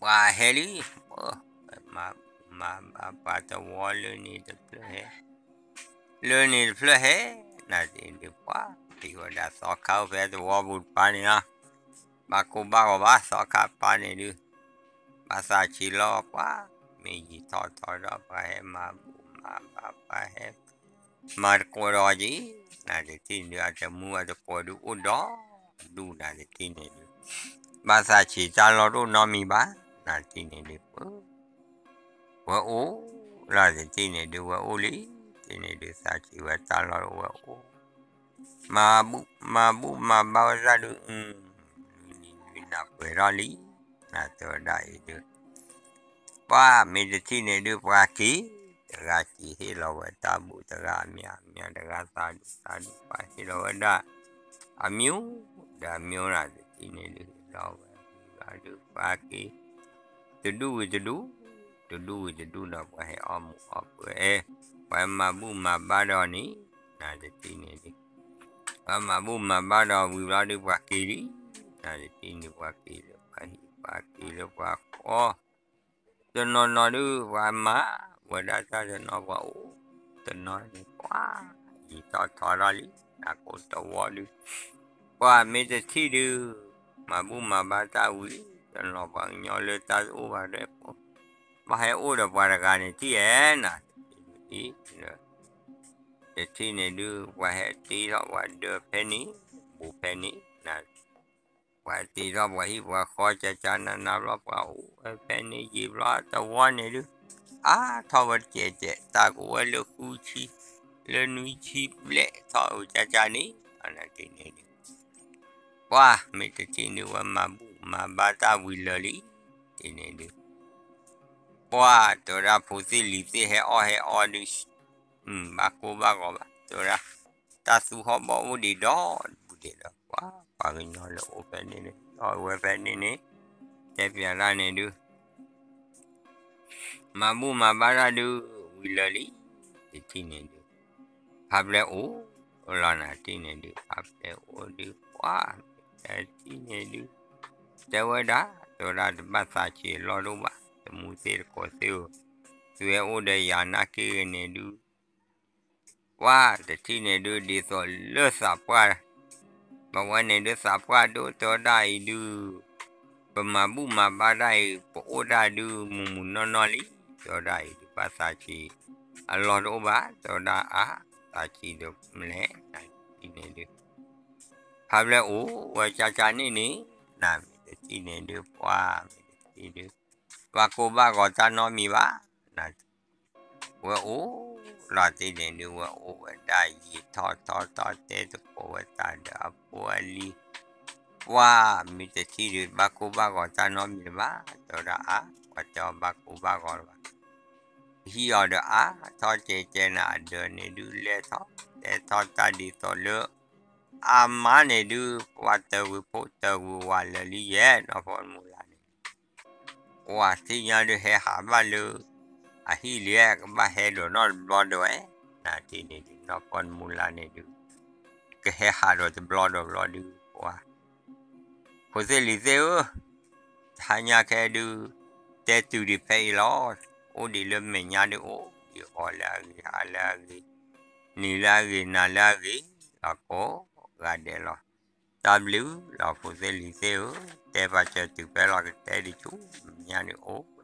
ပှၤဟဲလံ, မၤဘူၣ်မၤဘါပှၤသဝီလၢန့ၣ်တဖျၢၣ်ဟဲ, လၢန့ၣ်တဖျၢၣ်ဟဲ, နၤတထံၣ်န့ၣ်ဒုး ပှၤ ဖံးဝဲဒၣ်သီခါအိၣ်ဖဲသဝီပူၤတပၤန့ၣ်လီၤ, ဘၣ်ကိၢ်ဘၣ်ဂီၤဘၣ် သီခါပၤန့ၣ်ဒုး, ဘၣ်သးဆံးလီၤပှၤ, မ့ၢ်ယံာ်ထီၣ်ထီဒီး ပှၤဟဲမၤဘူၣ်မၤဘါပှၤဟဲ မၤတကိးဒီးက့ၤ, နၤတထံၣ်န့ၣ်ဒုး အတမူအတကိးဒုးအိၣ်ဒီးဒူၣ် နၤတထံၣ်န့ၣ်ဒုး, ဘၣ်သးဆံးတၢ်လီၢ်တအိၣ်နီတမံၤဘၣ်, နၤတထံၣ်န့ၣ်ဒုး ပှၤ ဝဲအိၣ်လီၤ တထံၣ်န့ၣ်ဒုး ဝဲအိၣ်လံ, တထံၣ်န့ၣ်ဒုး သးဆံးဝဲတၢ်လီၢ်ဝဲအိၣ်, မၤဘူၣ်မၤဘါဝဲဒၣ်ဒုး, နံၤနံၤနၤပှဲၤထီၣ်လံ, နၤတဲဝဲဒၣ်အံၤဒုး ပှၤမ့ၢ်တထံၣ်န့ၣ်ဒုး ပှၤက့ၤ, တဂၤက့ၤဟ့ၣ်လီၤဝဲတၢ်ဘူၣ် တဂၤအမံၤ အမံၤတဂၤသးဒုး သးဒုး ပှၤဟ့ၣ်လီၤဝဲဒၣ် အမံၤ ဒီးအမံၤ နၤတထံၣ်န့ၣ်ဒုး ဟ့ၣ်လီၤဝဲဒၣ်ဒုး ပှၤက့ၤ တဒူၣ်ဝံၤတဒူၣ်, တဒူၣ်ဝံၤတဒူၣ်ဒီး ပှၤဟဲအီၣ်မူးအီၣ်ပှဲၤ, ပှၤမၤဘူၣ်မၤဘါဒီးန့ၣ်, နၤတထံၣ်န့ၣ်ဒုး ပှၤမၤဘူၣ်မၤဘါဒီးဝံၤဘျီဒုး ပှၤက့ၤလံ, နၤတထံၣ်န့ၣ် ပှၤက့ၤလၢပှၤဟံၣ် ပှၤက့ၤလၢပှၤဃီ တနီၤနီၤဒုး ပှၤမၤဝဲဒၣ်တၢ်တနီၤ ပှၤအိၣ်တနီၤန့ၣ် ပှၤယံာ်ထီၣ်ထီထီၣ်လံ, နၤကိးတဝီဒုး ပှၤမ့ၢ်တထံၣ်ဒုး မၤဘူၣ်မၤဘါတၢ်ဝံၤ တနီၤပှၤကညီလၢတၢ်တအိၣ်ဘၣ်ဒီး ဘၣ်ဟဲအိၣ်ဒီးပှၤတဂၤန့ၣ်ထံၣ်ဧါ, နၤတထံၣ်န့ၣ်ဒုး ပှၤဟဲတ့ထီၣ်ပှၤဒၢးဖဲန့ၣ် ဘူးဖဲန့ၣ် နၤ ပှၤတ့ထီၣ်ပှၤဟံၣ်ပှၤဃီ ကကနနဘျီ ပှၤအိၣ်ဝဲဖဲန့ၣ်ယံာ်ဘျီ တဝီန့ၣ်ဒုး အါထီၣ်ဝဲတကဲးကဲး တၢ်ကအိၣ်ဝဲလၢဃုဆံ လၢနွံဆံဘျဲၣ်ထီၣ်အိၣ်ကကန့ၣ် နၤတထံၣ်န့ၣ်ဒုး ပှၤမ့ၢ်တထံၣ်န့ၣ် ဝဲမၤဘူၣ်မၤဘါတၢ်ဝံၤလၢာ်လံ, တထံၣ်န့ၣ်ဒုး ပှၤတဲဝဲဒၣ် ဖိသ့ၣ်လံၤသ့ၣ်ဟဲအီၣ်ဟဲအီဒုး ဘၣ်ကိၢ်ဘၣ်ဂီၤဘၣ် တဲဝဲဒၣ် တၢ်သူဟီၣ်ဘီၣ်အိၣ်ဒံးဒီး ဒဘူးဒဲးဒီး ပှၤ ပှၤကညီလၢအိၣ်ဖဲန့ၣ်န့ၣ် အီၣ်ဝဲဖဲန့ၣ်န့ၣ် တဲပျးတၢ်န့ၣ်ဒုး မၤဘူၣ်မၤဘါတၢ်ဒုး ဝံၤလၢာ်လံ, တထံၣ်န့ၣ်ဒုး ဖးပျဲၢ်အိၣ်လီၤ နၤတထံၣ်န့ၣ်ဒုး ဖးပျဲၢ်အိၣ်ဒုး ပှၤ တထံၣ်န့ၣ်ဒုး တဲဝဲဒၣ် တဲဝဲဒၣ်တဘၣ်သးဆံးအလီၢ်တအိၣ်ဘၣ်, တမူသ့ၣ်တကိးသ့ၣ်ဧၢ, သုဝဲအိၣ်ဒီးယၤနာ်က့ဂ့ၤန့ၣ်ဒုး ပှၢ်တထံၣ်န့ၣ်ဒုး ဒ်သိးလၢသးပှၢ်, ဘၣ်ဝဲန့ၣ်ဒုးသးပှၢ်ဒိၣ်တဲဝဲဒၣ်အံၤဒုး, ပမၤဘူၣ်မၤဘါတၢ်အံၤ ပအိၣ်တၢ်ဒုး မုၢ်မုၢ်နီၢ်နီၢ်လံ, တဲဝဲဒၣ်အံၤဒုး ဘၣ်သးဆံးအလီၢ်တအိၣ်ဘၣ်, တဲဝဲဒၣ်အါ, သးဆံးဒီးမနုၤလဲၣ်, နတထံၣ်န့ၣ်ဒုး ဖးဘျဲၣ်အိၣ်ဝဲကၠါကၠါန့ၣ်န့ၣ်, နမ့ၢ်တထံၣ်န့ၣ်ဒုး ပှၢ်မ့ၢ်တထံၣ်ဒုး ဘၣ်ကိၢ်ဘၣ်ဂီၤတၢ်နီတမံၤဘၣ်, န ဝဲအိၣ်လီၤတ့ၢ်န့ၣ်ဒုး ဝဲအိၣ်ဝဲဒၣ်ယံာ်ထီၣ်ထီၣ်ထီၣ်တဲသကိးဝဲတၢ်ဒီးအဖိအလံၤ, ပှၢ်မ့ၢ်တထံၣ်ဒုး ဘၣ်ကိၢ်ဘၣ်ဂီၤတၢ်နီတမံၤလၢၤဘၣ်, တဲဝဲဒၣ်အါ, ပှၤတဲအီၤဘၣ်ကိၢ်ဘၣ်ဂီၤလၢၤဘၣ်, ဟံၣ်အီၤဒီးအါထီၣ်ကဲကဲနၤအဒၢးန့ၣ်ဒုး လဲၤထီၣ်တဲထီၣ်တၢ်ဒ်သိးလၢ အါမးန့ၣ်ဒုး ပှၢ်တၢ်ဝံၤဖိတၢ်ဝံၤဝၤလၢာ်လံယဲၢ် နီၢ်ဖီၣ်တမူလါန့ၣ် ပှၢ်သ့ၣ်ညါဒုးဟဲဟးဘၣ်လၢ အဟံၣ်လံ ကဘၣ်ဟဲဒိးနီၢ်တဘျီဒၣ်ဝဲ, နတထံၣ်န့ၣ်ဒုး နီၢ်ဖီၣ်တမူလါန့ၣ်ဒုး ကဟဲဟးဒီးတဘျီဒီးဘျီဒုး ပှၢ် ဖိသ့ၣ်လံၤသ့ၣ်ဧၢ, တဟါညါခဲဒုး တဲတုၤဒံးဖဲအံၤလီၤ, အိၣ်ဒံးလၢမဲာ်ညါဒုးအိၣ်ဒံးအဂီၢ်လၢအဂ့ၤ ဟါလၢအဂ့ၤ နံၤလၢအဂ့ၤ နၤလၢအဂ့ၤ လီၤကိးဂၤဒဲးလီၤ. တၢ်ဘျုးလီၤဖိသ့ၣ်လံၤသ့ၣ်ဧၢ, တဲပာ်စၢၤတုၤဖဲလီၤ ကတဲဒံးဆူမဲာ်ညါဒုးအိၣ်